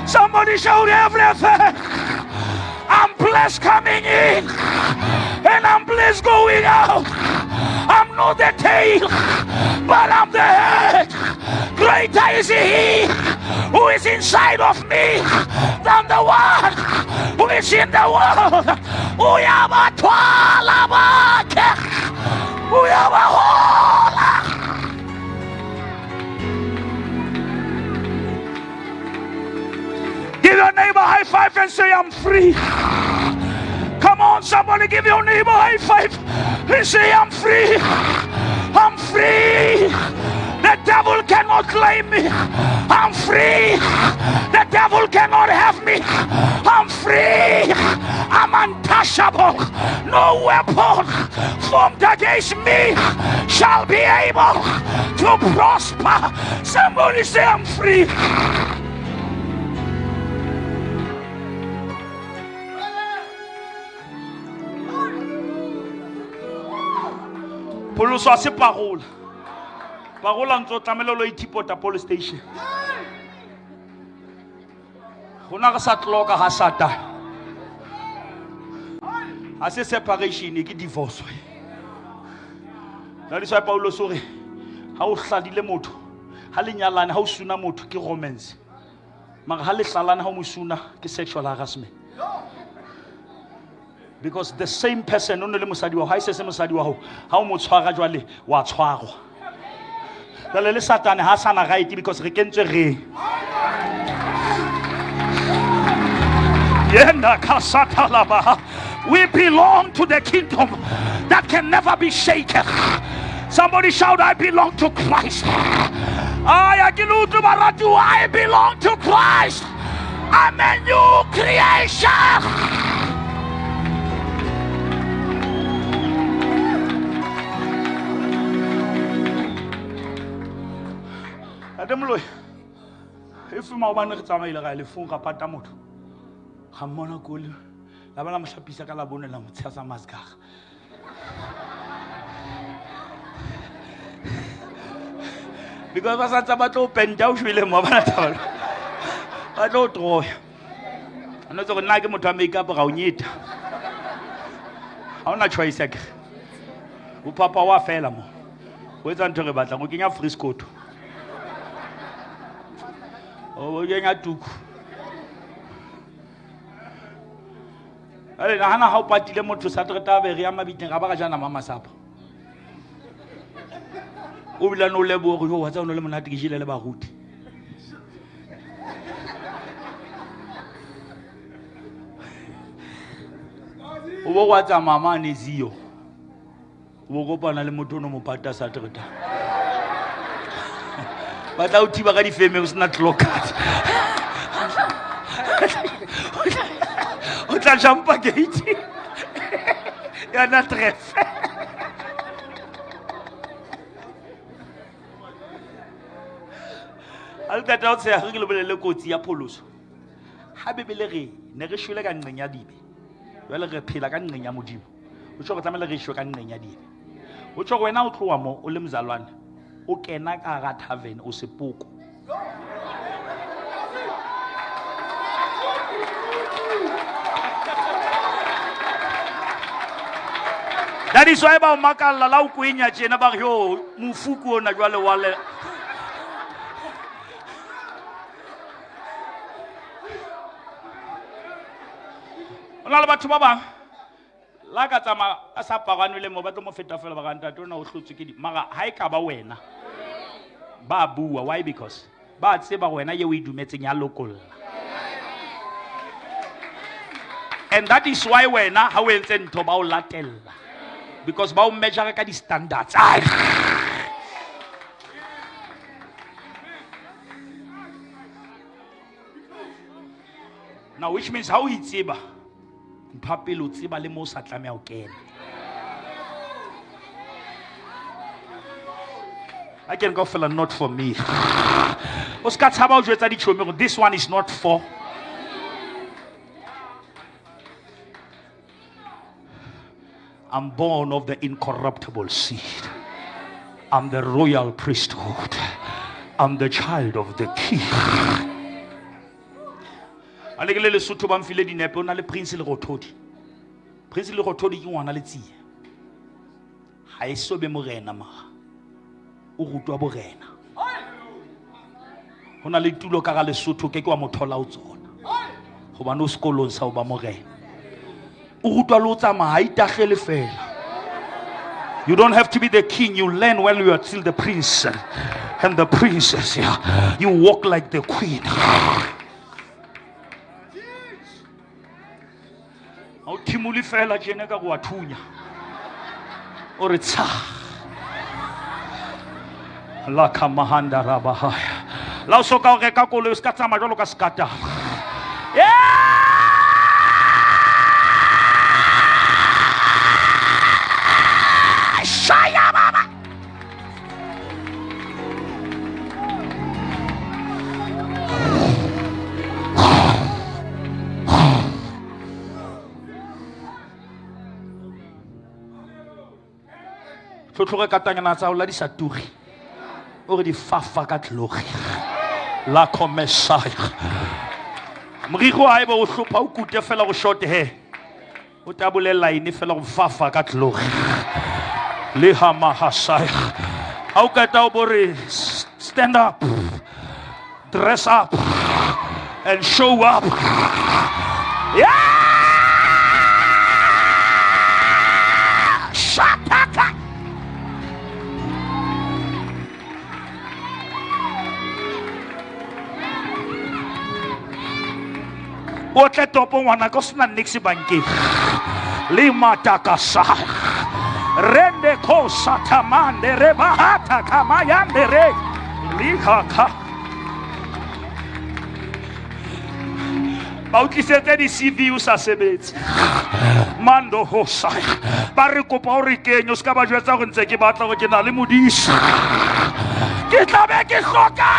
Speaker 1: Somebody shout everything. I'm blessed coming in and I'm blessed going out. I'm not the tail, but I'm the head. Greater is he who is inside of me than the one who is in the world. Uyabathwala bakhe. Uyabahola. Give your neighbor a high five and say, I'm free. Come on, somebody give your neighbor a high five and say, I'm free. I'm free. The devil cannot claim me. I'm free. The devil cannot have me. I'm free. I'm untouchable. No weapon formed against me shall be able to prosper. Somebody say, I'm free. Pholoso ha se parola. Parola ntse o tlamehile o lo ithipota police station. Rona re sa tloka ha Satan. Ha se separation, ke divorce. That is why Paulos o re ha o hladile motho, ha le nyalane, ha o suna motho ke romance. Mara ha le hlalane, ha o mo suna ke sexual harassment. Because the same person o ne le mosadi wa hao, ha e se se mosadi wa hao, ha o mo tshwara jwale wa tshwarwa. Jwale le Satane ha sa na right because re kentswe re. Yena ka satalaba. We belong to the kingdom that can never be shaken. Somebody shout, I belong to Christ. I belong to Christ. I'm a new creation. Ademoloi, if maobane re tsamaile ra ya lefung ra pata motho, ga mmona kole, la ba la mo hlapisa ka labone la mo tshasa mascara. Because ba sa ntse ba tlo penta o shwele mo ba taba. Ba tlo troya. A no tse gore nna ke motho wa makeup ga o nyeta. Ha ona choice ya ke. O papa wa fela mo. O etsa ntho re batlang, o kenya free scoot. O kenya tuku. Ale nahana ha o patile motho sa treta be re ya mabitleng ga ba ga jana mama sapa. O bile no leboha gore wa tsa o no le monate ke jele le baruti. O bo wa tsa mama ne zio. O bo kopana le motho no mo pata sa treta. Ba tla o thiba ka difeme o sena clock card. O tla jumpa gate. Ya na tref. A le tata o tsheha re ke le bolelle kotsi ya pholoso. Ha Bibele re ne re shwele ka nqeng ya dibe. Jwale re phela ka nqeng ya Modimo. O tjho re tlamehile re shwe ka nqeng ya dibe. O tjho wena o tloha mo o le mzalwane, o kena ka hara tavern o sepoko. That is why ba o makalla la o kwenya tjena ba re yo mofuku ona jwale wa le. Ona le batho ba bang la ka tsamaya a sa parwane le mo ba tlo mo feta fela ba re ntate ona o hlotswe ke di mara ha e ka ba wena ba bua. Why? Because ba tseba wena ye o e dumetseng ya lokolla. And that is why wena ha o entse ntho ba o latella, because ba o measure ka di standards. Now which means ha o itseba ntho ya pele o tseba le mo o sa tlameha ho kena. I can go fela not for me. O ska tshaba o jwetsa ditjhomi gore this one is not for. I'm born of the incorruptible seed. I'm the royal priesthood. I'm the child of the king. A le ke le Lesotho ba mfile dinepe o na le Prince Lerothodi. Prince Lerothodi ke ngwana Letsie. Ha e so be morena mara. O rutwa borena. Ho na le tulo ka ga Lesotho ke ke wa mo thola o tsona. Hobane o sekolong sa ho ba morena. O rutwa le ho tsamaya, ha itahlele fela. You don't have to be the king. You learn while you are still the prince and the princess. Yeah. You walk like the queen. Ha o thimole fela tjena ka go wa thunya. O re tsha. La kamahanda rabahaya. La o soka o reka koloi o ska tsamaya jwalo ka sekatana. Yeah! Shaya baba. Tlhotlhore ka tanyana tsa o la di sa turi. O re di fafa ka tlogi. La comessaya. Moriri wa haeba o hlopha o kute fela go short hair. O tabole line fela go fafa ka tlogi. Le ha mahasaya. Ha o qeta o bo re stand up. Dress up and show up. Yeah! Shataka. O tle topo ngwana ka o sena niks bankeng. Le matakasa. Rende ko satamande re bahata kamayande re. Lihaka. Ba o tlisetse di-C V o sa sebetse. Mando ho sa. Ba re kopa o re kenye, o ska ba jwetsa hore ntse ke batla hore ke na le modisa. Ke tla be ke hloka.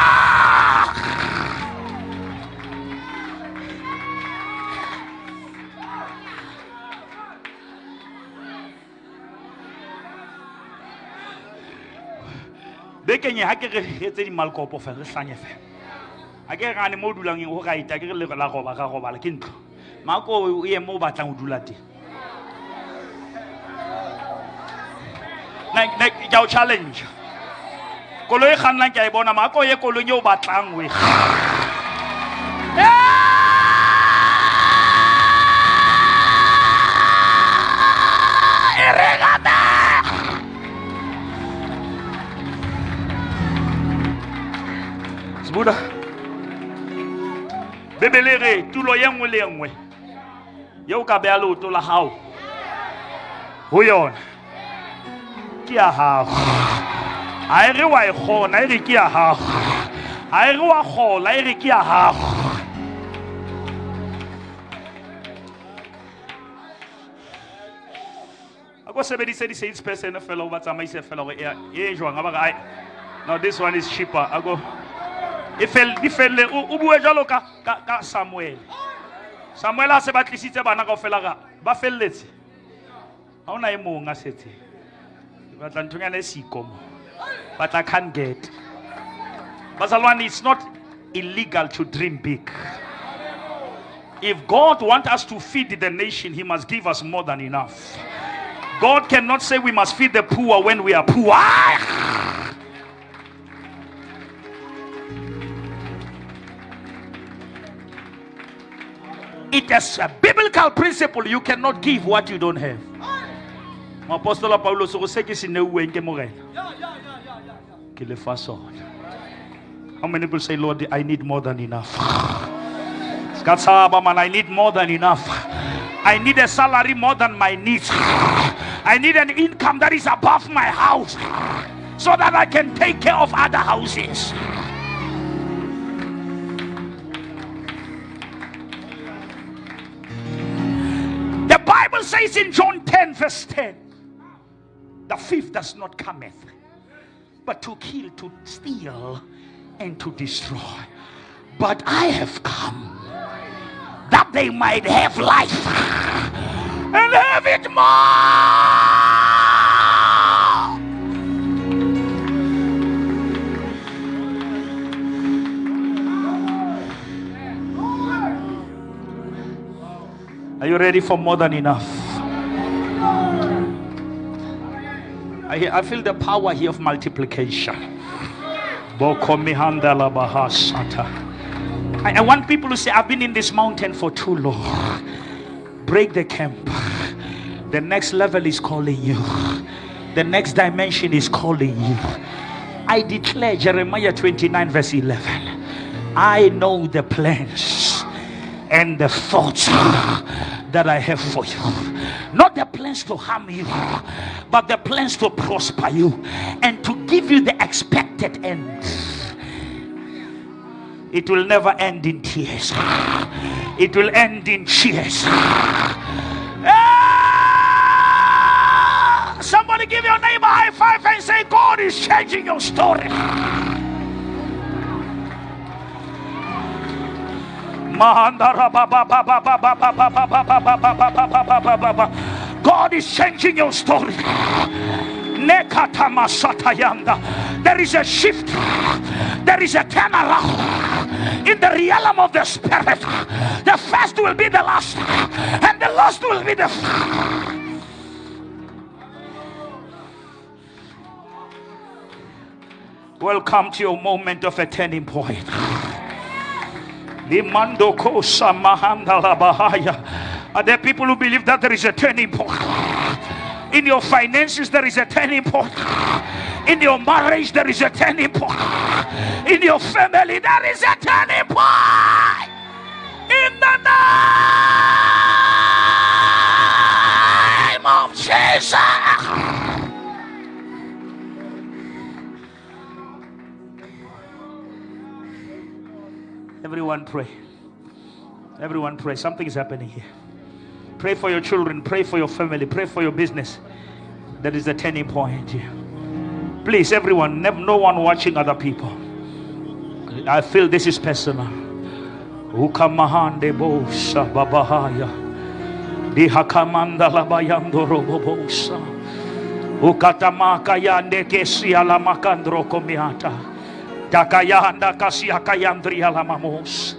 Speaker 1: Bekeng e ha ke re etse dimalkopo fela, re hlanye fela. Ha ke re gane mo o dulang ho right, ha ke re le la roba, ra robala ke ntlo. Mako o ye mo o batlang ho dula teng. Ne, ke a o challenge. Koloi e kgannang ke a e bona, mako ye koloing e o batlang o e Buddha. Bibele re tulo ye nngwe le ye nngwe ye o ka beha leoto la hao ho yona ke ya hao. Ha e re wa e kgona, e re ke ya hao. Ha e re wa kgola, e re ke ya hao. A ko sebedise di-sales person fela o ba tsamaise fela hore e jwang, ha ba re, ai, no, this one is cheaper. A ko e di felle, o bue jwalo ka Samuel. Samuel a se ba tlisitse bana kaofela ka ba felletse. Ha hona e mong a setse. Ke batla nthonyana e siko mo. Batla can't get. Bazalwane, it's not illegal to dream big. If God wants us to feed the nation, he must give us more than enough. God cannot say we must feed the poor when we are poor. It is a biblical principle. You cannot give what you don't have. Apostle Paulo se go se ke se neuweng ke Morena. Ke le fa sona. How many people say, Lord, I need more than enough? Ska tshaba, man, I need more than enough. I need a salary more than my needs. I need an income that is above my house so that I can take care of other houses. The Bible says in John 10 verse 10, the thief does not cometh but to kill, to steal, and to destroy. But I have come that they might have life and have it more. Are you ready for more than enough? I feel the power here of multiplication. I want people to say, I've been in this mountain for too long. Break the camp. The next level is calling you. The next dimension is calling you. I declare Jeremiah 29 verse 11. I know the plans and the thoughts that I have for you. Not the plans to harm you, but the plans to prosper you and to give you the expected end. It will never end in tears. It will end in cheers. Ah! Somebody give your neighbor a high five and say, God is changing your story. God is changing your story. There is a shift. There is a turnaround in the realm of the spirit. The first will be the last, and the last will be the first. Welcome to your moment of a turning point. Are there people who believe that there is a turning point? In your finances, there is a turning point. In your marriage, there is a turning point. In your family, there is a turning point. In the name of Jesus. Everyone pray. Everyone pray. Something is happening here. Pray for your children. Pray for your family. Pray for your business. That is the turning point here. Please, everyone, no one watching other people. I feel this is personal. Ukamahande bosa babahaya. Dihakamanda labayando robobosa. Ukatamaka yande kesia la makandro komiata. Takayanda kasia kayandria la mamos.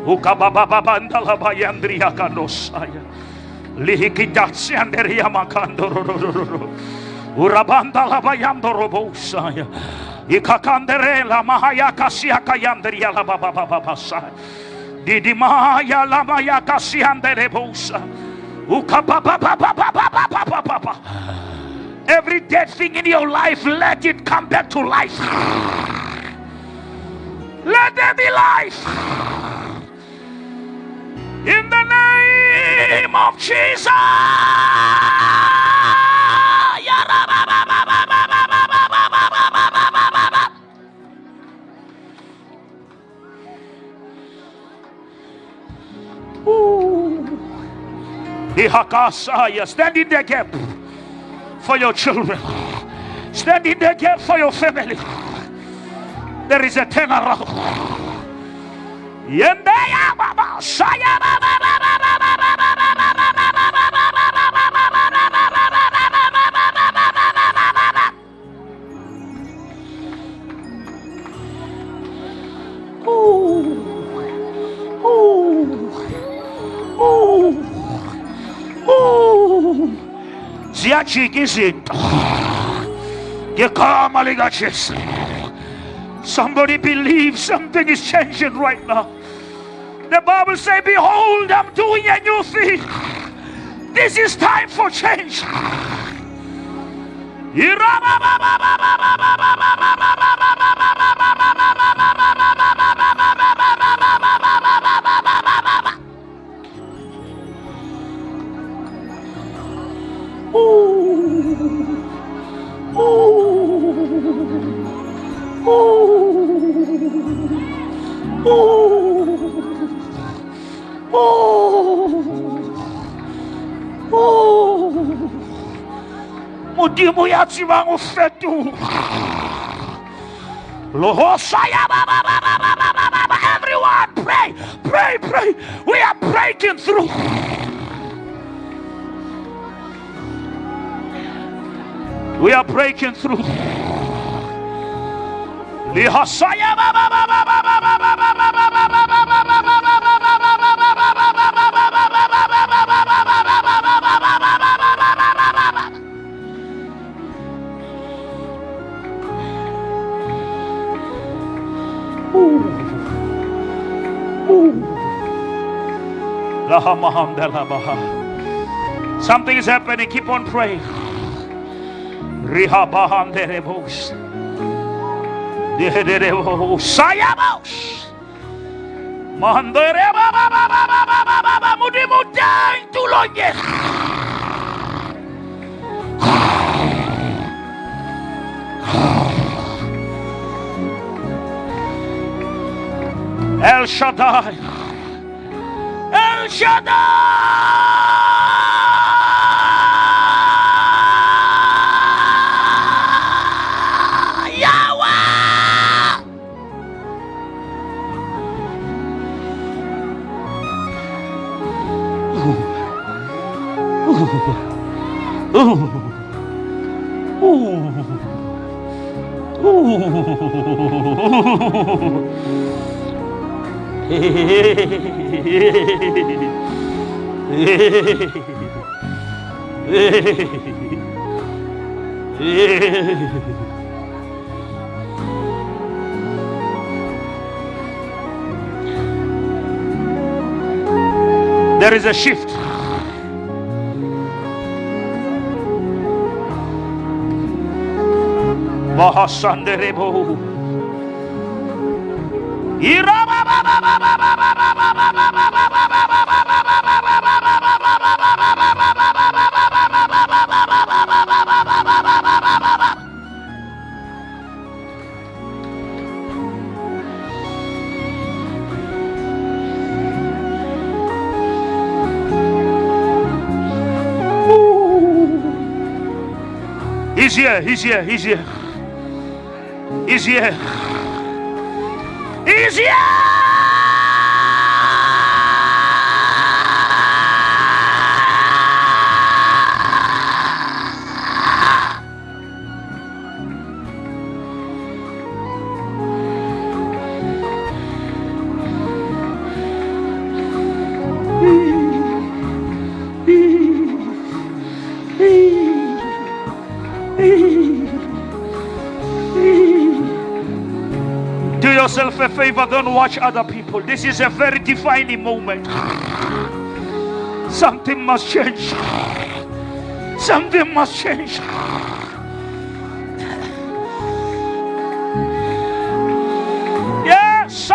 Speaker 1: Ukabababanda la bayandria kanosaya. Lihikidatsi anderia makandoro. Urabanda la bayando robosaya. Ikakandere la mahaya kasia kayandria la babababasa. Didimaya la maya kasia andere bosa. Ukabababababababababa. Every dead thing in your life, let it come back to life. Let there be life. In the name of Jesus. Stand in the gap for your children. Stand in the gap for your family. There is a turnaround. Ooh, ooh, ooh, ooh. Ziyajika izinto ngegama likaJesu. Somebody believes something is changing right now. The Bible says, behold, I'm doing a new thing. This is time for change. Ooh, ooh, ooh, ooh, ooh, ooh. Modimo ya tsebang ho fetoha. Everyone, pray, pray, pray. We are breaking through. We are breaking through. Something is happening. Keep on praying. El Shaddai. El Shaddai. Yahweh. Ooh. Ooh. Ooh. There is a shift. Mahasanderebo. He's here, he's here, he's here. He's here. He's here. Do yourself a favor, don't watch other people. This is a very defining moment. Something must change. Something must change. Yes.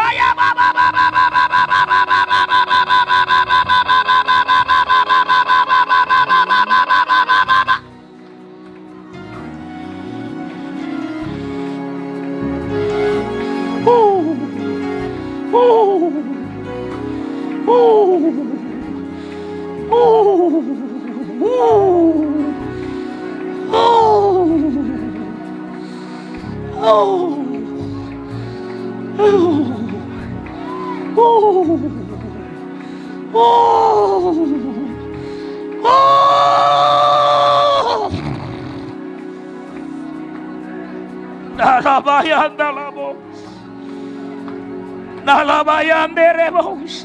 Speaker 1: Ooh. Ooh. Ooh. Ooh. Ooh. Ooh. Ooh. Ooh. Ooh. Ooh. Nalabayandalabo. Nalabayanderebos.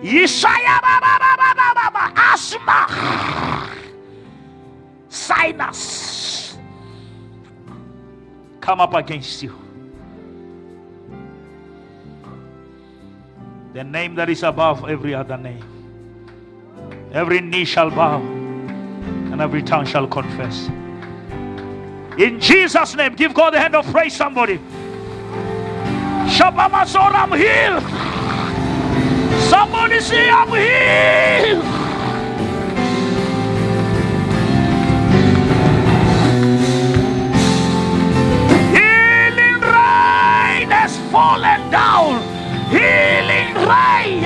Speaker 1: Yeshaya ba ba ba ba ba ba ba. Asthma. Sinus. Come up against you. The name that is above every other name. Every knee shall bow and every tongue shall confess. In Jesus' name, give God a hand of praise, somebody. Shabamazor, I'm healed. Somebody say, I'm healed. Healing rain has fallen down. Healing rain.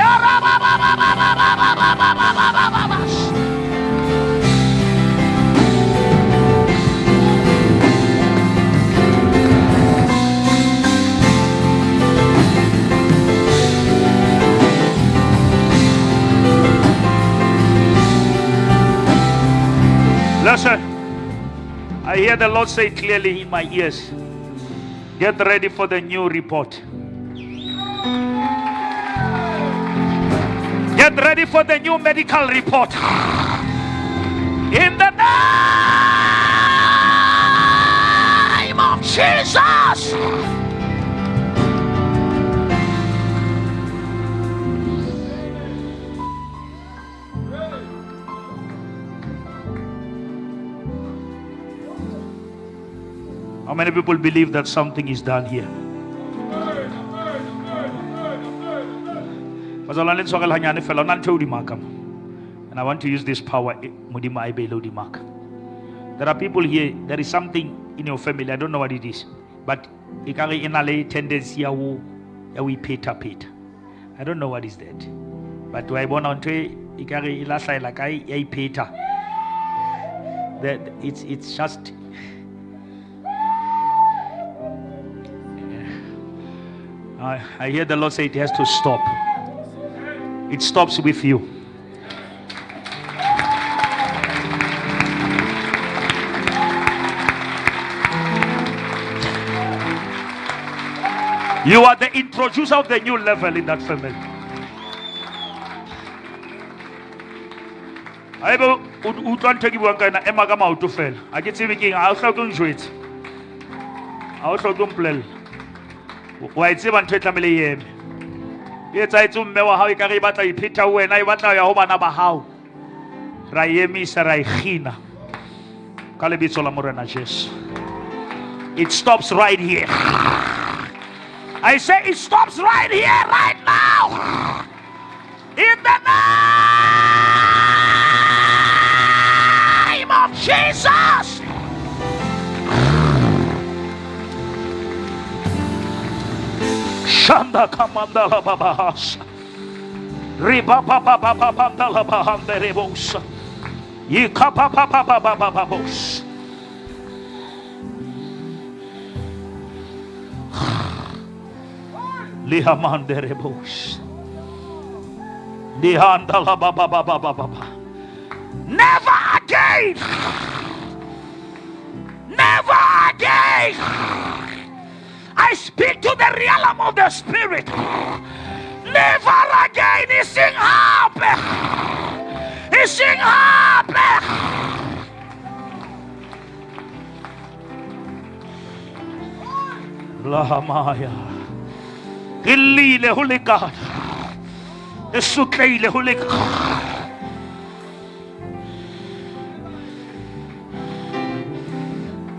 Speaker 1: Listen, I hear the Lord say clearly in my ears, get ready for the new report. Get ready for the new medical report. In the name of Jesus. How many people believe that something is done here? And I want to use this power. There are people here, there is something in your family, I don't know what it is, but tendency ya ho ipheta-pheta. I don't know what is that. But wa e bona ntho e ekare e lahlela kae, ya ipheta. It's just I hear the Lord say it has to stop. It stops with you. You are the introducer of the new level in that family. Haeba o utlwa ntho e ke buang ka yona, ema ka maoto fela. Ha ke tsebe ke eng, ha o hloke ho njwetsa. Ha o hloke ho mpolella. Wa e tseba ntho e tlamehile e eme. E etsahetse mme wa hao ekare e batla ho iphetha ho wena, e batla ho ya ho bana ba hao. Ra e emisa, ra e kgina. Ka lebitso la Morena Jesu. It stops right here. I say it stops right here, right now. In the name of Jesus. Shanda kamandala babahasa. Riba baba baba bandala bahanderebosa. Yika baba baba baba babos. Lihamanderebos. Lihandala baba baba baba. Never again. Never again. I speak to the realm of the spirit. Never again. Ising hape. Ising hape. Lahamaya. Re llile ho lekana. Re sotlehile ho lekana.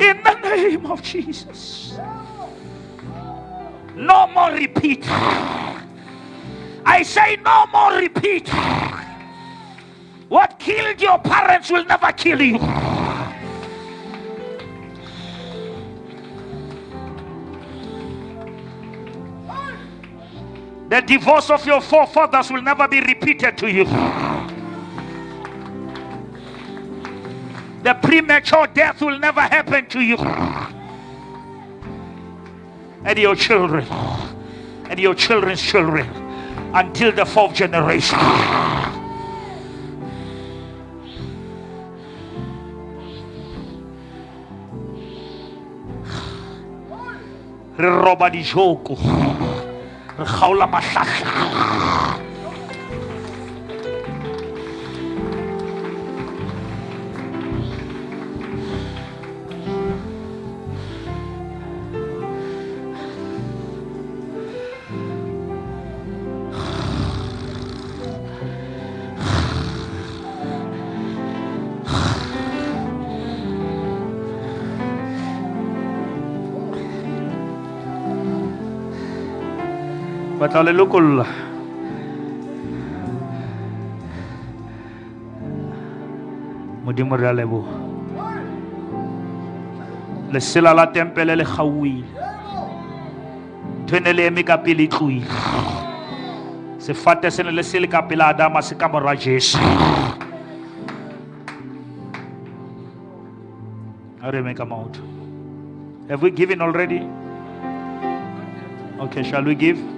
Speaker 1: In the name of Jesus. No more repeat. I say no more repeat. What killed your parents will never kill you. The divorce of your forefathers will never be repeated to you. The premature death will never happen to you. And your children, and your children's children, until the fourth generation. Re roba dijoko, re kgaola mahlahla. Batla le lokolla. Modimo re a leboha. Lesela la tempele le kgaohile. Ntho e ne le eme ka pele e tlohile. Sefate se ne le se le ka pela Adama se ka mora Jesu. A re eme ka maoto. Have we given already? Okay, shall we give?